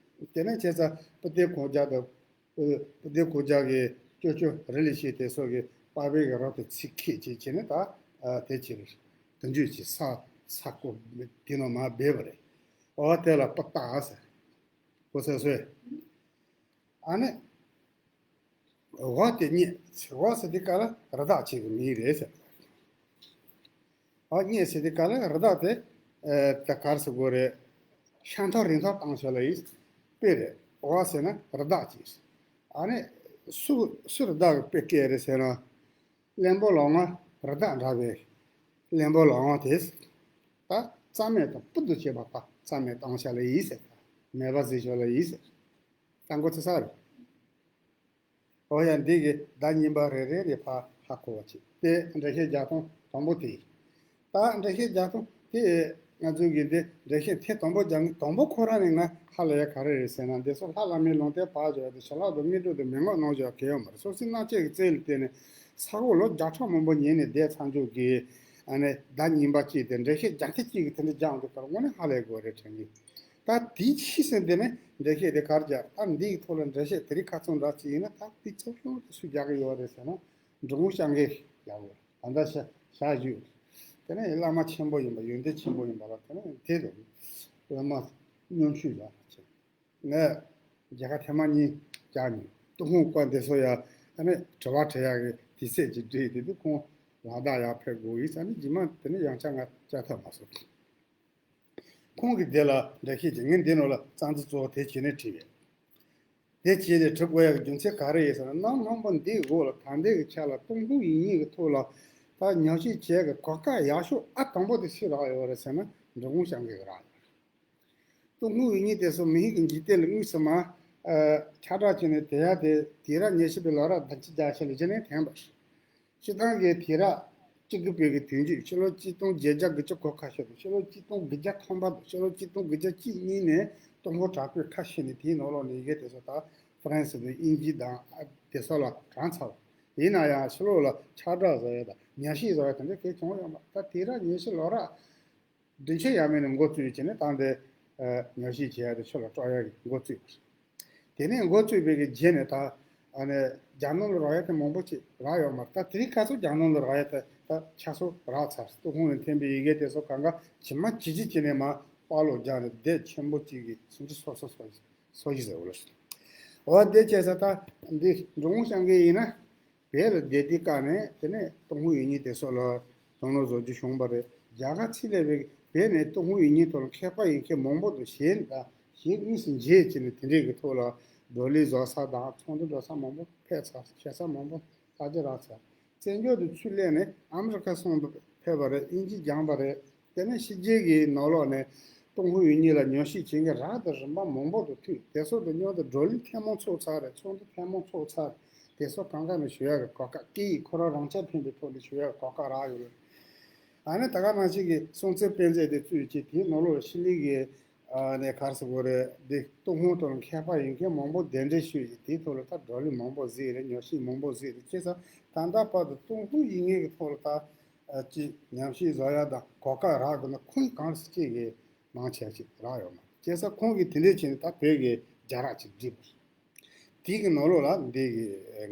དེ་ནས་བྱས་ཙང་སྤུ་ལྡེ་གུང་རྒྱལ་དང་། སྤུ་ལྡེ་གུང་རྒྱལ་གྱི་ཅོ་ཅོ་རི་ལི་ཤི་དེ་སོགས་ཀྱིས་པ་ཕའི་གི་རོ་དེ་ཚིག་ཁྱེར་བྱས་བྱས་ནས་ད་དེ་བྱས་རེད། དེ་འཇུས་ཀྱི་ས་ས་ཁོ་དེ་ནང་མར་སྦས་པ་རེད། འོ་དེ་ལ་སྤུ་སྟག་ཟེར། གོ་སོང་ངས། ཨ་ནི། འོ་དེ་རྙེད། འོ་ཟེར་དུས་སྐབས་ལ་རི་དྭགས་གཅིག་གི་མིང་རེད་ཟེར། འོ་རྙེད་ཟེར་དུས་སྐབས་ལ་རི་དྭགས་དེ། ཨེ། ད་ག་རེ་ཟེར་དགོས་རེད། ཤ་མཐོ་རི་མཐོ་བཏང་ཤོག་ལ་ཡིན། དཔེ་རེད། འོ་ཟེར་ན་རི་དྭགས་གཅིག། ཨ་ནི། སུ་སུ་རི་དྭགས་ཀྱི་དཔེ་སྐད་རེད་ཟེར་ན། བློན་པོ་ལོང་བ་རི་དྭགས་འདྲ་བའི་བློན་པོ་ལོང་བ་དེ། ད་རྩ་མེད་དང་སྤུ་དུ་བྱེད་པ། ད་རྩ་མེད་བཏང་ཤོག་ལ་ཡིན་ཟེར། མེད་པ་བཟོས་ཤོག་ལ་ཡིན་ཟེར། ད་མགོ་ཚོས་ས་རེད། འོ་ཡ། འདི་གི་བརྡ་རྙིང་པ་རེ་རེ་རེ་ཕར་ཧ་གོ་བ་བྱེད་དེ། འགྲེལ་བཤད་རྒྱག་སྟངས་དང་པོ་དེ་ཡིན། ད་འགྲེལ་བཤད་རྒྱག་སྟངས་དེ་ང་ཚོ་གི་འདི་འགྲེལ་བཤད་ཐེངས་དང་པོ་རྒྱག་ནི་དང་པོ་ཁོ་རང་ནས་ང་ཧ་ལས་ཡ་ག་རེ་རེད་ཟེར་ན། འདི་སོགས་ལྷ་བླ་མའི་ལུང་བསྟན་ཕར་བཞག་སྟེ་བྱིན་རླབས་དང་དངོས་གྲུབ་དེ་མི་མངོན་གནང་བཞག་གི་ཡོད་མ་རེད། སོ་སོའི་སྣང་བཅས་ཀྱི་རྩལ་ལ་བརྟེན་ནས་ས་འོག་ལོ་བརྒྱ་ཕྲག་མང་པོ་ཉལ་ནས་བསྡད་ཚར་འཇུག་གི། ཨ་ནི་བརྡ་རྙིང་པ་གཅིག་དེ་འགྲེལ་བཤད་རྒྱག་མཁན་གཅིག་གིས་དེ་འདྲ་རྒྱག་འདུག་ག་རེ། དངོས་གནས་ཧ་ལས་དགོས་རེད་དྲན་གྱི། ད་དེའི་ཕྱིས་སུ་འདི་ནས་འགྲེལ་བཤད་དེ་གར་རྒྱག་ད་འདིའི་ཐོག་ལ་འགྲེལ་བཤད་དེ་རིང་ཁ་ཚོན་འདྲ་ཅིག་ཡིན་ན། ད་དེ་གཙོ་བོ་སུས་རྒྱག་གི་ཡོད་རེད་ཟེར་ན། འབྲི་གུང་སྐྱབས་མགོན་རྒྱག་གི་ཡོད་རེད། ད་ལྟ་ཞལ་ཞལ་བཞུགས། དེ་ནས་བླ་མ་ཆེན་པོ་ཡིན་པ། ཡོན་ཏན་ཆེན་པོ་ཡིན་པ་ལ། དེ་ནས་དེ་རེད། བླ་མ་མཉམ་ཞུགས་ཡག་པོ་བྱས། ངས་མཇལ་ཁ་ཐེངས་མ་གཉིས་བཅར་མྱོང་། ཏུན་ཧོང་སྐོར་འདི་ཚོ་ཡང་ཨ་ནི་དྲི་བ་དྲི་ཡག་གི་དུས་ཚོད་ཅིག་བསྒྲིགས་དེ། དུས་ཁོང་ལ་དྭགས་ཡར་ཕེབས་དགོས་ཡིན་ཟེར་ནས། རྗེས་མ་དེ་ནས་ཡང་བསྐྱར་ང་བཅར་ཐུབ་མ་སོང་། ཁོང་གིས་དེ་ལ་འགྲེལ་བཤད་ཀྱིས། ངས་འདི་ནང་ལ་རྩ་འཛིན་གཙོ་བོ་དེ་བྱས་ནས་བྲིས་པས། དེ་བྱས་ནས་བྲི་དགོས་ཡག་གི་རྒྱུ་མཚན་ག་རེ་ཡིན་ཟེར་ན། གནམ་སྔོན་པོ་འདིའི་འོག་ལ་ད་ལྟའི་གི་ཆ་ལ་ཏུན་ཧོང་ཡིག་རྙིང་གི་ཐོག་ལ་ད་ཉམས་ཞིབ་བྱེད་ཡག་གི་གོ་སྐབས་ཡག་ཤོས་ཨ་དང་པོ་དེ་སུས་རག་ཡོད་རེད་ཟེར་ན། འབྲི་གུང་སྐྱབས་མགོན་གྱིས་རག་ཡོད་རེད། ཏུན་ཧོང་ཡིག་རྙིང་དེ་ཚོ་མི་ཡུལ་གྱི་འཇིག་རྟེན་ལ་དངོས་སུ་མར། ཨ། ཁྱབ་བསྒྲགས་བྱས་ནས། དེ་ཡང་དེ་དུས་རབས་ཉི་ཤུ་པའི་ལོ་རབས་བདུན་ཅུ་གྱ་བཞི་ལ་བྱས་ནས་ཐོན་པ་རེད། སྤྱིར་བཏང་གི་དུས་རབས་བཅུ་དགུ་པའི་གི་དུས་མཇུག། ཕྱི་ལོ་ཆིག་སྟོང་བརྒྱད་བརྒྱ་དགུ་བཅུ་གོ་ཁ་ཤོར་དང་། ཕྱི་ལོ་ཆིག་སྟོང་དགུ་བརྒྱ་ཐམ་པ་དང་ཕྱི་ལོ་ཆིག་སྟོང་དགུ་བརྒྱ་གཅིག་གཉིས་ནས་ཏུན་ཧོང་དྲག་པོས་ཁ་ཕྱེ་ནས། དེའི་ནང་ལོགས་ནས་ཡི་གེ་དེ་ཚོ་ད་ཧྥ་རན་སི་དང་དབྱིན་ཇི་དང་ཨ་དེ་ཚོ་ལ་དྲངས་ཚར་བ། ཡིན་ན་ཡང་ཕྱི་ལོགས་ལ་ཁྱབ་བསྒྲགས་བཟོ་ཡག་དང་ཉམས་ཞིབ་བཟོ་ཡག་དེ་འདྲ་གང་བྱུང་ཡོད་མ་རེད། ད་དུས་རབས་ཉི་ཤུ་ལོ་རབས་བདུན་ཅུ་ཡས་མས་ནས་འགོ་བཙུགས་བྱས་ནས། ད་འདི་ཨ་ཉམས་ཞིབ་བྱེད་ཡག་དེ་ཕྱི་ལ་སྤྲོད་ཡག་གི་འགོ་བཙུགས་པ་རེད། དེ་ནས་འགོ་བཙུགས་པའི་གི་རྗེས་ནས་ད་ཨ་ནི་རྒྱ་ནང་ལ་རག་ཡག་དེ་མང་པོ་ཅིག་རག་ཡོད་མ་རེད། ད་དེ་རིང་ཁ་སང་རྒྱ་ནང་ལ་རག་ཡག་དེ་ད་ཆ་ཚང་རག་ཚར། ཏུན་ཧོང་ནས་ཐོན་པའི་ཡི་གེ་དེ་ཚོ་གང་ག་ཇི་མ་ཇི་བཞིན་བྱས་ནས་མར་པར་སློག་རྒྱག་ནས་སྡེབ་ཆེན་པོ་ཅིག་གི་སུམ་ཅུ་སོ་སོ་སོ་སོ་བཞི་ཟེར་བ་ལ། འོ་དེ་བྱས་ཙང་ད་འདི་འབྲི་གུང་སྐྱབས་མགོན་ཡིན་ན། བོད་ལ་བསྡད་དུས་སྐབས་ནས། དེ་ནས་ཏུན་ཧོང་ཡིག་རྙིང་དེ་སོགས་ལ་དོ་སྣང་བཟོ་རྒྱུ་བྱུང་བ་རེད། རྒྱ་གར་ཕྱི་ལ་བོད་ནས་ཏུན་ཧོང་ཡིག་རྙིང་ཐོག་ལ་མཁས་པ་ཡོད་མཁན་མང་པོ་དང་ཞལ་དང་ཞལ་དངོས་སུ་མཇལ་བྱས་ནས། དེ་འདྲའི་གི་ཐོག་ལ་བགྲོ་གླེང་བཟོ་ས་དང་ཚོགས་འདུ་འགྲོ་ས་མང་པོ་ཕེབས་ཚར། བྱེད་ས་མང་པོ་ལྟ་རྒྱུ་རག་ཚར། བཙན་བྱོལ་དུ་ཚུར་སླེབས་ནས་ཨ་མི་རི་ཀ་སོང་དུ་ཕེབས་པ་རེད། དབྱིན་ཇི་སྦྱངས་པ་རེད། དེ་ནས་ཕྱི་རྒྱལ་གྱི་ནང་ལོགས་ནས་ཏུན་ཧོང་ཡིག་རྙིང་ལ་ཉམས་ཞིབ་བྱེད་མཁན་རབ་དང་རིམ་པ་མང་པོ་དང་ཐུག་དེ་ཚོ་དང་མཉམ་དུ་བགྲོ་གླེང་ཐེངས་མང་ཚོགས་ཚར་རེད། ཚོགས་འདུ་ཐེངས་མང་ཚོགས་ཚར། དེ་ཚོ་གང་ག་ནས་ཞུ་ཡག་གི་གོ་སྐབས། སྐད་ཡིག་ཁོ་རང་རང་རྐྱ་འཕེན་པའི་ཐོག་ནས་ཞུ་ཡག་གི་གོ་སྐབས་རག་ཡོད་རེད། ཨ་ནི་ད་ག་ནང་བཞིན་གྱི་སྲོང་བཙན་དཔེ་མཛོད་དེ་བཙུགས་བྱས། དེའི་ནང་ལོགས་ཕྱི་གླིང་གི་ཨ་ནི་ག་རེ་ཟེར་དགོས་རེད། འདི་ཏུན་ཧོང་དང་མཁས་པ་ཡོད་མཁན་མང་པོ་གདན་འདྲེན་ཞུས་ཤིང་། དེའི་ཐོག་ལ་ད་བགྲོ་གླེང་མང་པོ་གཟིགས་རེད། ཉམས་ཞིབ་མང་པོ་གཟིགས་རེད། བྱས་ཙང་ད་ལྟ་བར་དུ་ཏུན་ཧོང་ཡིག་རྙིང་གི་ཐོག་ལ་ད་ཨ་ཅིག་ཉམས་ཞིབ་བཟོ་ཡག་དང་གོ་སྐབས་རག་དགོས་ན། ཁོང་གིས་གང་ཟག་གཅིག་གིས་མང་ཆེ་ཞིག་རག་ཡོད་མ་རེད། བྱས་ཙང་ཁོང་གིས་དེ་འདྲས་བྱས་ནས་ད་བོད་ཀྱི་རྒྱལ་རབས་ཅིག་བསྒྲིགས་པ་རེད། དེའི་གི་ནང་ལོགས་ལ་འདི་གི་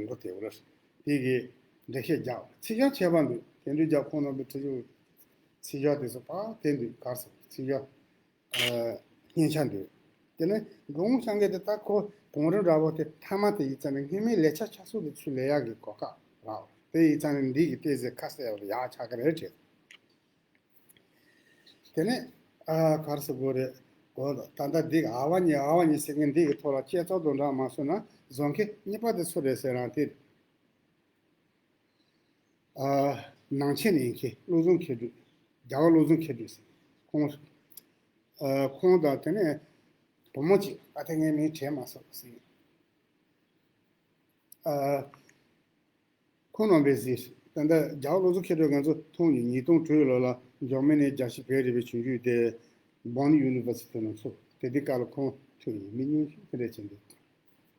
མགོ་དེ་བོ་རེད། དེའི་གི་འགྲེལ་བཤད་རྒྱག་པ་རེད། ཚིག་སྦྱོར་ཁྱད་པར་འདུག་དེ་འདྲའི་རྒྱག་ཁོང་རྣམ་པའི་ཁྲིད་ཕྱོགས་ཚིག་སྦྱོར་དེ་ཚོ་ཕར་དེ་འདུག་ག་རེ་ཟེར། ཚིག་སྦྱོར། ཨ། སྙན་ཆ་འདུག་དེ་ནས་འབྲི་གུང་སྐྱབས་མགོན་དེ་ད་ཁོ་གོང་རིམ་ར་བོ་དེ་མཐའ་མ་དེ་ཡིན་ཙང་ནས། སྔོན་མའི་ལས་བྱ་ཆ་ཚང་དེ་ཚུར་ལེན་ཡག་གི་གོ་སྐབས་རག་དེ་ཡིན་ཙང་ནས་འདི་གི་ཏོག་ཙམ་ཁ་གསལ་བ་ཡག་ཆགས་ཀྱི་རེད་དྲན། དེ་ནས་ཨ་ག་རེ་ཟེར་དགོས་རེད། གོ་ད་ལྟ་འདི་གི་ཨ་བ་ཉི་ཨ་བ་ཉི་ཟེར་མཁན་འདི་གི་ཐོག་ལ་དཔྱད་རྩོམ་དང་སྦྲགས་མ་སོང་ན་བཟོ་མཁན་གཉིས་པ་དེ་སུ་རེད་ཟེར་ན། དེ། ཨ། ནང་ཆེན་ནས་ཡིན་མཁན་བློ་བཟང་མཁས་གྲུབ། རྒྱལ་བ་བློ་བཟང་མཁས་གྲུབ་ཟེར། ཁོང་། ཨ། ཁོང་དང་དེ་ནས་བུ་མོ་གཅིག་ཨ་ཐེ་ངའི་མིང་དྲན་མ་སོང་ཟེར། ཨ། ཁོང་རྣམ་པས་གཟིགས། ད་ལྟ་རྒྱ་གར་ལོ་ཙཱ་མཁས་གྲུབ་ང་ཚོ་མཐོང་ཡོད། ཉིས་སྟོང་དྲུག་ལོ་ལ་འཇར་མ་ནི་རྒྱལ་སྤྱིའི་བོད་རིག་པའི་ཆུང་བརྒྱུད་དེ་Bonn University ནང་ཚུགས། དེ་དུས་སྐབས་ལ་ཁོང་ཐུག་ཡོད། མི་ཉུང་ཤོས་དེ་འདྲ་ཅིག་འདུག།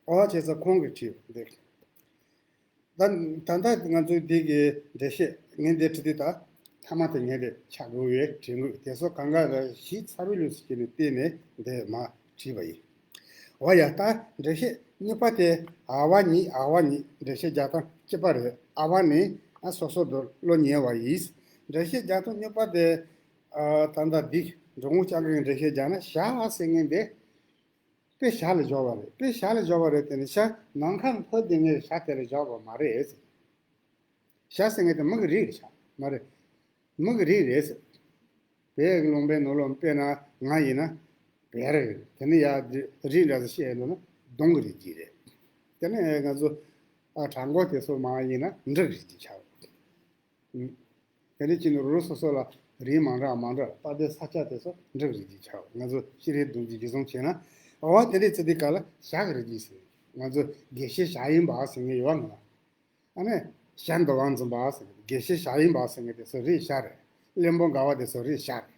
ཨོ་བྱས་ཙང་ཁོང་གིས་བྲིས་པ་འདི། ད་ད་ལྟ་ང་ཚོའི་འདི་གི་འགྲེལ་བཤད་ངས་འདི་བྲིས་དུས་ད་མཐའ་མ་དེ་ངས་དེ་ཆགས་དགོས་པའི་དྲན་དགོས། དེ་ཚོ་གང་ག་ལ་གཞི་རྩ་བའི་ལུགས་སུ་བྱས་ནས་བལྟས་ནས་འདི་མར་བྲིས་པ་ཡིན། འོ་ཡ། ད་འགྲེལ་བཤད་གཉིས་པ་དེ་ཨ་བ་ཉིད། ཨ་བ་ཉིད་འགྲེལ་བཤད་རྒྱག་སྟངས་གཅིག་པ་རེད། ཨ་བ་ནི་ཨ་སོ་སོ་དུ་བློ་ཉེ་བ་ཡིན། འགྲེལ་བཤད་རྒྱག་སྟངས་གཉིས་པ་དེ་ཨ་ད་ལྟ་འདི་འགྲོ་འོང་ལྕགས་ཀྱི་འགྲེལ་བཤད་རྒྱག་ན་བྱ་ཟེར་མཁན་དེ་དཔེ་བྱ་ལ་སྦྱོར་བ་རེད། དཔེ་བྱ་ལ་སྦྱོར་བ་རེད། དེ་ནི་བྱ་ནམ་མཁའ་འཕུར་དེ་ངས་བྱ་དེ་ལ་སྦྱོར་བ་མ་རེད། བྱ་ཟེར་མཁན་དེ་མི་གི་རིགས་རེད། བྱ་མ་རེད། མི་གི་རིགས་རེད་ཟེར། བོད་ཀྱི་ལུང་པའི་ནང་ལོགས་དཔེར་ན་ང་ཡིན་ན་བེར་རེད། དེ་ནི་ཡ་རིགས་འདྲ་ཟེར་བཤད་འདུག་ན་གདོང་གི་རིགས་ཀྱི་རེད། དེ་ནི་ང་ཚོ་ཨ་གྲྭ་མགོ་དེ་ཚོ་མ་ཡིན་ན་འབྲུ་གི་རིགས་ཀྱི་ཆགས། དེ་ནི་ཅི་ནི་རུ་རུ་སོ་སོ་ལ་རིགས་མ་འདྲ་མ་འདྲ། དཔལ་ལྡན་ས་སྐྱ་དེ་ཚོ་འབྲུ་གི་རིགས་ཀྱི་ཆགས། ང་ཚོ་ཤེས་རིག་རྡོ་རྗེ་རྒྱུད་གསུམ་བྱས་ན་འོ་དེ་འདྲའི་ཚེ་འདི་ག་ལ་བྱ་གི་རིགས་ཀྱི་ཟེར། ང་ཚོ་དགེ་བཤེས་བྱ་ཡིན་པ་ཟེར་མཁན་ཡོད་ང་། ཨ་ནི་བྱ་འདི་བ་འཛིན་པ་ཟེར་མཁན་དགེ་བཤེས་བྱ་ཡིན་པ་ཟེར་མཁན་དེ་ཚོ་རིགས་བྱ་རེད། བློན་པོ་མགར་བ་དེ་ཚོ་རིགས་བྱ་རེད།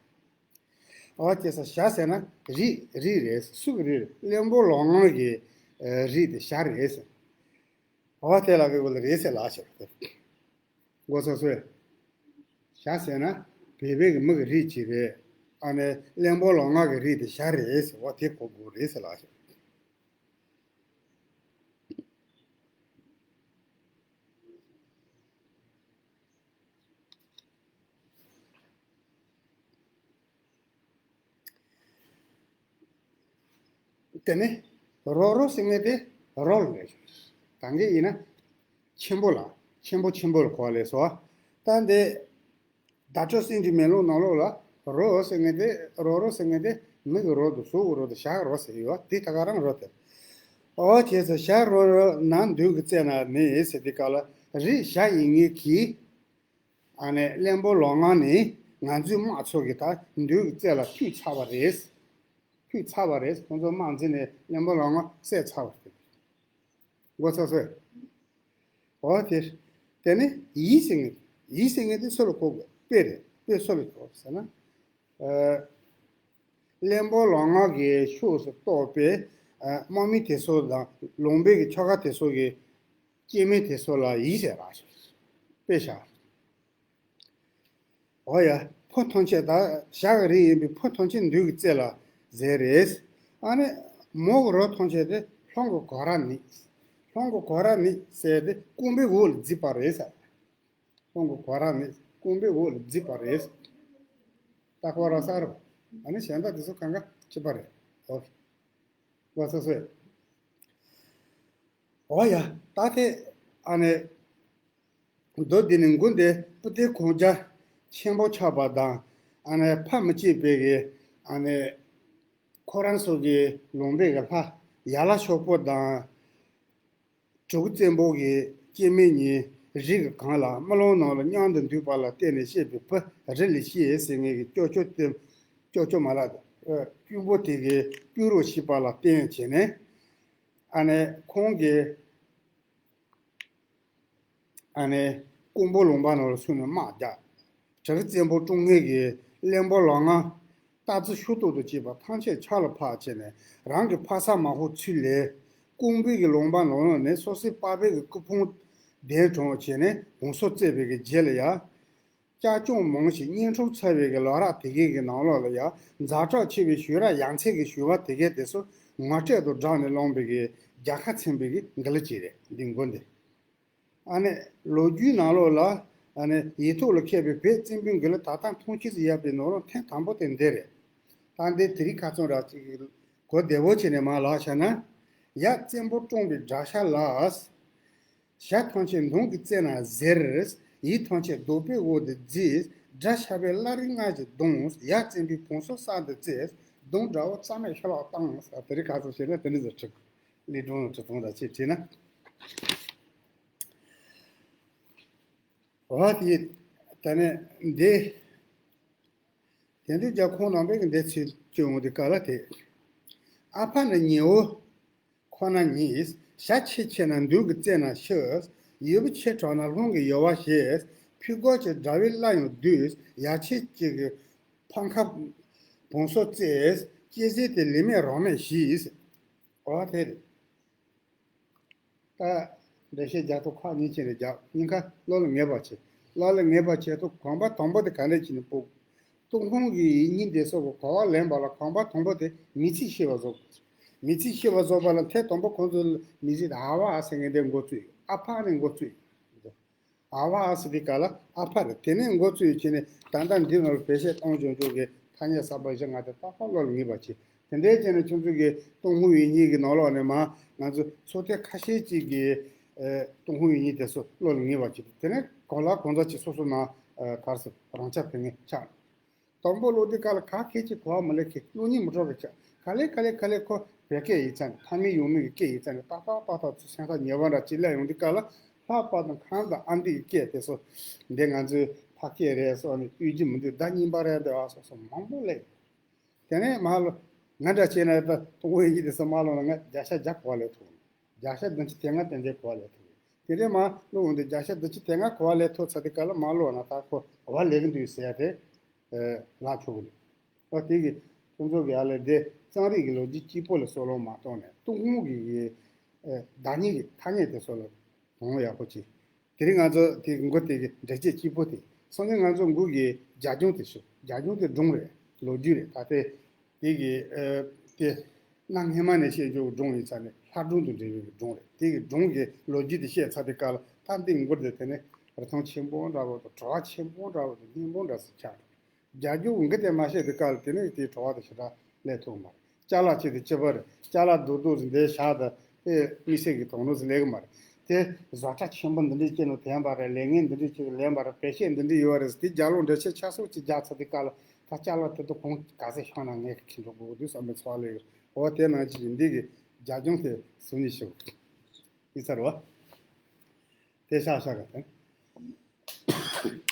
འོ་དེ་ཚོ་བྱ་ཟེར་ན་རིགས་རིགས་རེད། སུ་གི་རིགས་རེད། བློན་པོ་ལོང་ང་གི་ཨ་རིགས་དེ་བྱ་རེད་ཟེར། འོ་དེ་ལ་གི་གོ་ལ་རེད་ཟེར་ལབ་ཤག། མགོ་ཚོས་སོས། བྱ་ཟེར་ན་བོད་པའི་གི་མི་གི་རིགས་ཅིག་རེད། ཨ་ནི་བློན་པོ་ལོང་ང་གི་རིགས་དེ་བྱ་རེད་ཟེར་བ་དེ་གོ་དགོས་རེད་ཟེར་ལབ་ཤག། དེ་ནས་རོ་རོ་ཟེར་མཁན་དེ་རོ་ལ་རེད། ད་གིན་ཡིན་ན་ཆེན་པོ་ལ། ཆེན་པོ་ཆེན་པོ་ལ་གོ་བ་ལས་སོ། ད་འདི་བརྡ་སྤྲོད་སེམས་ཀྱི་མེ་ལོང་ནང་ལོགས་ལ་རོ་ཟེར་མཁན་དེ། རོ་རོ་ཟེར་མཁན་དེ་མི་གི་རོ་དང་གཟུགས་ཀྱི་རོ་དང་བྱ་གི་རོ་ཟེར་ཡོད། དེ་ད་ག་རང་རོ་དེ། ཨོ་བྱས་ཙང་བྱ་རོ་རོ་ན་མདུན་གྱི་རྩེ་ན་ནི་ཟེར་དུས་སྐབས་ལ་རིགས་བྱ་ཡིན་མཁན་གྱི་ཨ་ནི་བློན་པོ་ལོང་ང་ནི་ང་ཚོའི་དམག་ཚོ་གིས་ད་མདུན་གྱི་རྩེ་ལ་ཕུད་ཚར་བ་རེད། ཕུད་ཚར་བ་རེད། ཁོང་ཚོ་དམག་འཛིང་ནས་བློན་པོ་ལོང་ང་བསད་ཚར་བ་རེད། མགོ་ཚོས་སོས། འོ་དེ། དེ་ནི་ཡི་ཟེར་མཁན། ཡི་ཟེར་མཁན་དེ་སུ་ལ་གོ་དགོས། དཔེ་རེད། དཔེ་སུ་ལ་གོ་ཟེར་ན། ཨ། བློན་པོ་ལོང་ང་གི་ཕྱོགས་སུ་གཏོགས་པའི་ཨ་དམག་མི་དེ་ཚོ་དང་ལུང་པའི་གི་ཆོལ་ཁ་དེ་ཚོ་གི་སྐྱེ་དམན་དེ་ཚོ་ལ་ཡི་ཟེར་ལབ་ཤག། དཔེ་བཞག། འོ་ཡ། ཕོ་ཐམས་ཅད་ད་བྱ་གི་རིགས་ཡིན་པའི་ཕོ་ཐམས་ཅད་མདུན་གྱི་རྩེ་ལ་ཟེར་རེད། ཨ་ནི་མོ་གི་རོ་ཐམས་ཅད་དེ་ལྷུང་གི་གོ་ར་ནི། ལྷུང་གི་གོ་ར་ནི་ཟེར་དེ་རྐང་པའི་འོག་ལ་བརྫིས་པ་རེད་ཟེར། ལྷུང་གི་གོ་ར་ནི་རྐང་པའི་འོག་ལ་བརྫིས་པ་རེད། ད་གོ་ར་ས་རུ། ཨ་ནི་གཞན་དག་དེ་ཚོ་གང་ག་གཅིག་པ་རེད། ཨོ། བ་ས་སོས། འོ་ཡ། ད་དེ་ཨ་ནི། མདོ་འདི་ནི་མགུར་འདི་སྤུ་ཏི་གུང་རྒྱ་ཆེན་པོ་ཆགས་པ་དང་། ཨ་ནི་ཕ་མི་གཅིག་པའི་གི་ཨ་ནི་ཁོ་རང་ཚོ་གི་ལུང་པའི་གི་ལྷ་ཡ་ལ་ཤོག་པོ་དང་། གྲི་གུ་བཙན་པོ་གི་སྐྱེ་དམན་གཉིས་རི་གི་སྒང་ལ་རྨི་ལམ་ནང་ལ་མཉམ་དུ་འདུས་པ་ལ་བརྟེན་ནས་སྐྱེས་པའི་བུ་རི་ལི་ཤི་ཟེར་མཁན་གྱི་ཀྱོག་ཀྱོག་སྟེ། ཀྱོག་ཀྱོག་མ་ལགས་དང་སྐྱུག་པོ་དེ་གའི་སྐྱུག་རོ་ཤི་པ་ལ་བརྟེན་བྱས་ནས། ཨ་ནི་ཁོང་གིས་ཨ་ནི་ཀོང་པོ་ལུང་པ་ནང་ལ་སོང་ནས་དམག་རྒྱག། གྲི་གུ་བཙན་པོ་བཀྲོངས་མཁན་གྱི་བློན་པོ་ལོང་ང་རྟ་རྫི་ཤུ་ཏོག་ཏུ་བཅས་པ་ཐམས་ཅད་ཕྱག་ལ་ཕབ་བྱས་ནས་རང་གི་ཕ་ས་མ་ཧོ་ཚུར་ལེན། ཀོང་པོའི་གི་ལུང་པ་ནང་ལོགས་ནས་སོ་སོའི་པ་ཕའི་གི་སྐུ་ཕུང་གདན་དྲངས་བྱས་ནས་གོང་ས་བཙས་པའི་གི་རྗེས་ལ་ཡ། ཀྱག་ཀྱོག་མང་ཞིང་བསྙེན་སྒྲུབ་ཚར་བའི་གི་ལོ་རབས་དེ་གའི་གི་ནང་ལོགས་ལ་ཡ་ཛ་དྲག་ཆེ་བའི་ཞུ་ར་ཡ་མཚན་གི་ཞུ་བ་དེ་གའི་དེ་ཚོ་ངོ་སྤྲོད་དུ་བསྒྲགས་ནས་བླངས་པའི་གི་རྒྱལ་ཁ་ཚིམ་པའི་གི་མགུར་ལ་ཅིག་རེད། འདི་མགུར་འདི། ཨ་ནི་ལོ་རྒྱུས་ནང་ལོགས་ལ་ཨ་ནི་ཡིག་ཐོག་ལ་མཁས་པའི་བོད་བཙན་པོའི་མགུར་ལ་ད་ལྟ་མཐོང་ཆོས་སུ་ཡོད་པའི་ནང་ལོགས་ཐེངས་དང་པོ་དེ་འདི་རེད། ད་འདི་དེ་རིང་ཁ་རྩང་ར་ཅིག་གོ་བདེ་བོ་བྱས་ནས་མར་ལབ་བཞག་ན། ཡ་བཙན་པོ་བཀྲོངས་པའི་དགྲ་ཤ་ལ། བྱ་ཐམས་ཅད་མདུང་གི་རྩེ་ན་གཟེར། ཡི་ཐམས་ཅད་རྡོག་པའི་འོག་ཏུ་བརྫིས། དགྲ་ཤ་བའི་བླ་རི་མངལ་གྱི་གདོང་། ཡ་བཙན་པོའི་བོང་སོ་གསར་དུ་བཙས། གདོང་དགྲ་བོ་རྩ་མེད་ཤི་ལོག་བཏང་། དེ་རིང་ཁ་རྩང་བྱས་ན་དེ་འདྲ་ཟེར་ཁྲིད། ལི་སྒྲུང་ལ་ཁྲིད་སྟངས་དང་ཅིག་བྲིས་ན། འོ་དེ། ད་ནི་འདི། དེང་དུས་རྒྱ་ཁོང་རྣམ་པས་འདི་ཚིག་སྐྱོན་འོང་དུས་ག་ལ་དེ། ཨ་ཕ་ནི་ཉེ་བོ་ཁོ་ན་ཉིད། བྱ་ཆེ་ཆེ་ན་མདུང་གི་རྩེ་ན་ཤི། ཡུ་བུ་ཆེ་དྲགས་ན་རླུང་གི་ཡོལ་བ་བཞེས། ཕི་རྒོད་ཀྱི་དགྲ་བོའི་བླ་ཡང་བསྡུས། ཡ་ཆེ་གཅིག་གི་ཕང་ཁ་བོང་སོ་རྩེས། སྐྱེ་ཟེར་དེ་ལི་མེད་རང་མེད་ཞིག། ཨོ་དེ་རེད། ད་འགྲེལ་བཤད་རྒྱག་ཐུབ་ཁག་ཉིན་ཕྱིན་རེ་རྒྱག་ཉིན་ཁ་བློ་ལ་ངེས་པ་བྱེད། བློ་ལ་ངེས་པ་བྱེད་དུས་གོམ་པ་དང་པོ་དེ་ག་འདྲ་བྱས་ནས་སྤོ། ཏུན་ཧོང་གི་ཡིག་རྙིང་དེ་ཚོ་གི་གོ་བ་ལེན་པ་ལ་གོམ་པ་དང་པོ་དེ་མི་ཚེ་ཤེས་པ་བཟོ་དགོས། མི་ཚེ་ཤེས་པ་བཟོ་བ་ལ་ཐད་དང་པོ་ཁོང་ཚོ་མི་ཚེ་དེ་ཨ་བ་ཨ་ཟེར་མཁན་དེ་འགོ་བཙུགས་ཡོད། ཨ་ཕ་ནས་འགོ་བཙུགས་ཡོད། ཨ་བ་ཨ་ཟེར་དེ་ག་ལ་ཨ་ཕ་རེད། དེ་ནས་འགོ་བཙུགས་ཡོད་ཀྱི་ནས་ད་ལྟ་འདི་ནང་ལ་བེད་སྤྱོད་གཏོང་བྱུང་བྱུང་གི་ཐ་སྙད་གསར་པ་བཞི་ལྔ་དེ་ཏག་ཏག་བློ་ལ་ངེས་པ་བྱེད། དེ་འདྲའི་བྱས་ནས་ཁྱོད་ཚོ་གི་ཏུན་ཧོང་ཡིག་རྙིང་གི་ནང་ལོགས་ནས་མ་ང་ཚོ་ཚོགས་སྡེ་ཁ་ཤས་ཅིག་གིས་ཨེ་ཏུན་ཧོང་ཡིག་རྙིང་དེ་ཚོ་བློ་ལ་ངེས་པ་བྱེད། དེ་ནས་གང་ལ་གང་འཚམ་ཅིག་སོ་སོ་ནང་ཨེ་ག་རེ་ཟེར་རང་ཆ་ཕེབས་མཁན་ཆགས། དང་པོ་ཀློག་དུས་སྐབས་ལ་ག་སྐད་ཅིག་གོ་བ་མི་ལེན་མཁན་བློ་སྙིང་མི་གྲོགས་པ་ཆགས། ག་ལེ་ག་ལེ་ག་ལེ་ཁོ་བོད་སྐད་ཡིག་ཚང་གི་ཕ་མེས་ཡུལ་མེས་ཀྱི་སྐད་ཡིག་ཚང་གི་ཏག་ཏག་ཏག་ཏག་ཚུར་སེམས་ཐག་ཉེ་བ་འདྲ་ཅིག་སླེབས་ཡོང་དུས་སྐབས་ལ་ལྷག་པར་དུ་ཁམས་དང་ཨ་མདོའི་སྐད་དེ་ཚོ་འདི་ང་ཚོའི་ཕ་སྐད་རེད་སོགས་ནས་གཡོ་སྒྱུ་མི་འདུག་ཟླ་གཉིས་པ་རེད་འདུག་ཨ་སོགས་སོགས་མང་པོ་སླེབས། དེ་ནས་མ་ལོ་ང་འདྲ་བྱས་ན་ད་ཏུན་ཧོང་ཡིག་རྙིང་དེ་ཚོ་མ་ལོ་ན་ང་བརྒྱ་ཆ་བརྒྱ་གོ་བ་ལེན་ཐུབ། བརྒྱ་ཆ་བདུན་ཅུ་དེ་སྔ་ཏན་ཏན་གོ་བ་ལེན་ཐུབ། དེ་རེད་མ་ལོ་འོང་དུས་བརྒྱ་ཆ་བདུན་ཅུ་དེ་སྔ་གོ་བ་ལེན་ཐུབ་ཚར་དུས་སྐབས་ལ་མ་ལོ་ན་ད་ཁོ་བ་ལེན་གི་འདུག་ཟེར་ཡ་དེ་ལབ་ཆོག་གི་རེད། ཨོ་དེ་གི་ཁྱོད་ཚོ་གི་ཨ་ལས་དེ་གཙང་རིག་གི་ལོ་རྒྱུས་གཅིག་པོ་ལ་སོ་ལོ་མ་གཏོང་ནས་ཏུན་ཧོང་གི་གི་བདག་ཉིད་ཀྱི་ཐ་སྙད་དེ་ཚོ་ལ་དོ་སྣང་ཡག་པོ་བྱེད། དེ་རིང་ང་ཚོ་དེ་མགོ་དེ་གི་འགྲེལ་བྱེད་གཅིག་པོ་དེ་སང་ཉིན་ང་ཚོ་མགོ་གི་རྒྱ་གཞུང་དེ་ཞུ། རྒྱ་གཞུང་དེ་སྒྲུང་རེད། ལོ་རྒྱུས་རེད། ད་ལྟའི་དེ་གི་ཨ་དེ་གནའ་སྔ་མ་ནས་བཤད་རྒྱུ་སྒྲུང་ཡིན་ཙང་ནས་ལྷ་སྒྲུང་དང་འབྲེལ་བའི་སྒྲུང་རེད། དེ་གི་སྒྲུང་གི་ལོ་རྒྱུས་དེ་བཤད་ཚར་དུས་སྐབས་ལ་ད་འདི་མགོ་དེ་དེ་ནས་རི་ཐང་ཆེན་པོ་འདྲ་བོ་དང་བྲག་ཆེན་པོ་འདྲ་བོ་དང་སྙིང་པོ་འདྲ་ཟེར་ཆགས་འགྲོ། རྒྱ་རྒྱུག་འགི་དེ་མ་བཤད་དེ་ག་ལ་དེ་ནས་དེའི་བྲོ་བ་དེ་ཞེ་དྲག་སླེབས་ཐུབ་མ་རེད། ཅ་ལག་ཆེ་དེ་ཅི་པ་རེད། ཅ་ལག་རྡོག་རྡོག་ཟིན་དེ་བཞག་ད་ཨེ་དམིགས་བསལ་གྱི་དོགས་སྣང་ཟིན་ལེགས་མ་རེད། དེ་བཟོ་གྲྭ་ཆེན་པོ་འདི་འདྲའི་སྐྱེས་ནོ་དེ་ཡང་པ་རེད། ལས་ངན་འདི་འདྲའི་ཅིག་ལེན་པ་རེད། བེད་སྤྱད་འདི་འདྲའི་ཡོད་རེད། དེ་རྒྱ་ལོ་འདྲ་ཆེ་ཆ་སོགས་ཅིག་རྒྱག་ཚར་དེ་ག་ལ་ད་ཅ་ལག་དེ་དུ་གོང་ག་ཚད་ཤོང་ན་ངས་ཁྱི་འགྲོ་དགོས་དུས་བསམ་པའི་ཚོར་བ་ལེགས། འོ་དེ་ནང་ཅིག་འདི་གི་རྒྱ་གཞུང་དེ་ཟུར་ནས་ཞུ་ཡིན་ཚར་བ། དེ་ཤག་ཤག་ག་དེ།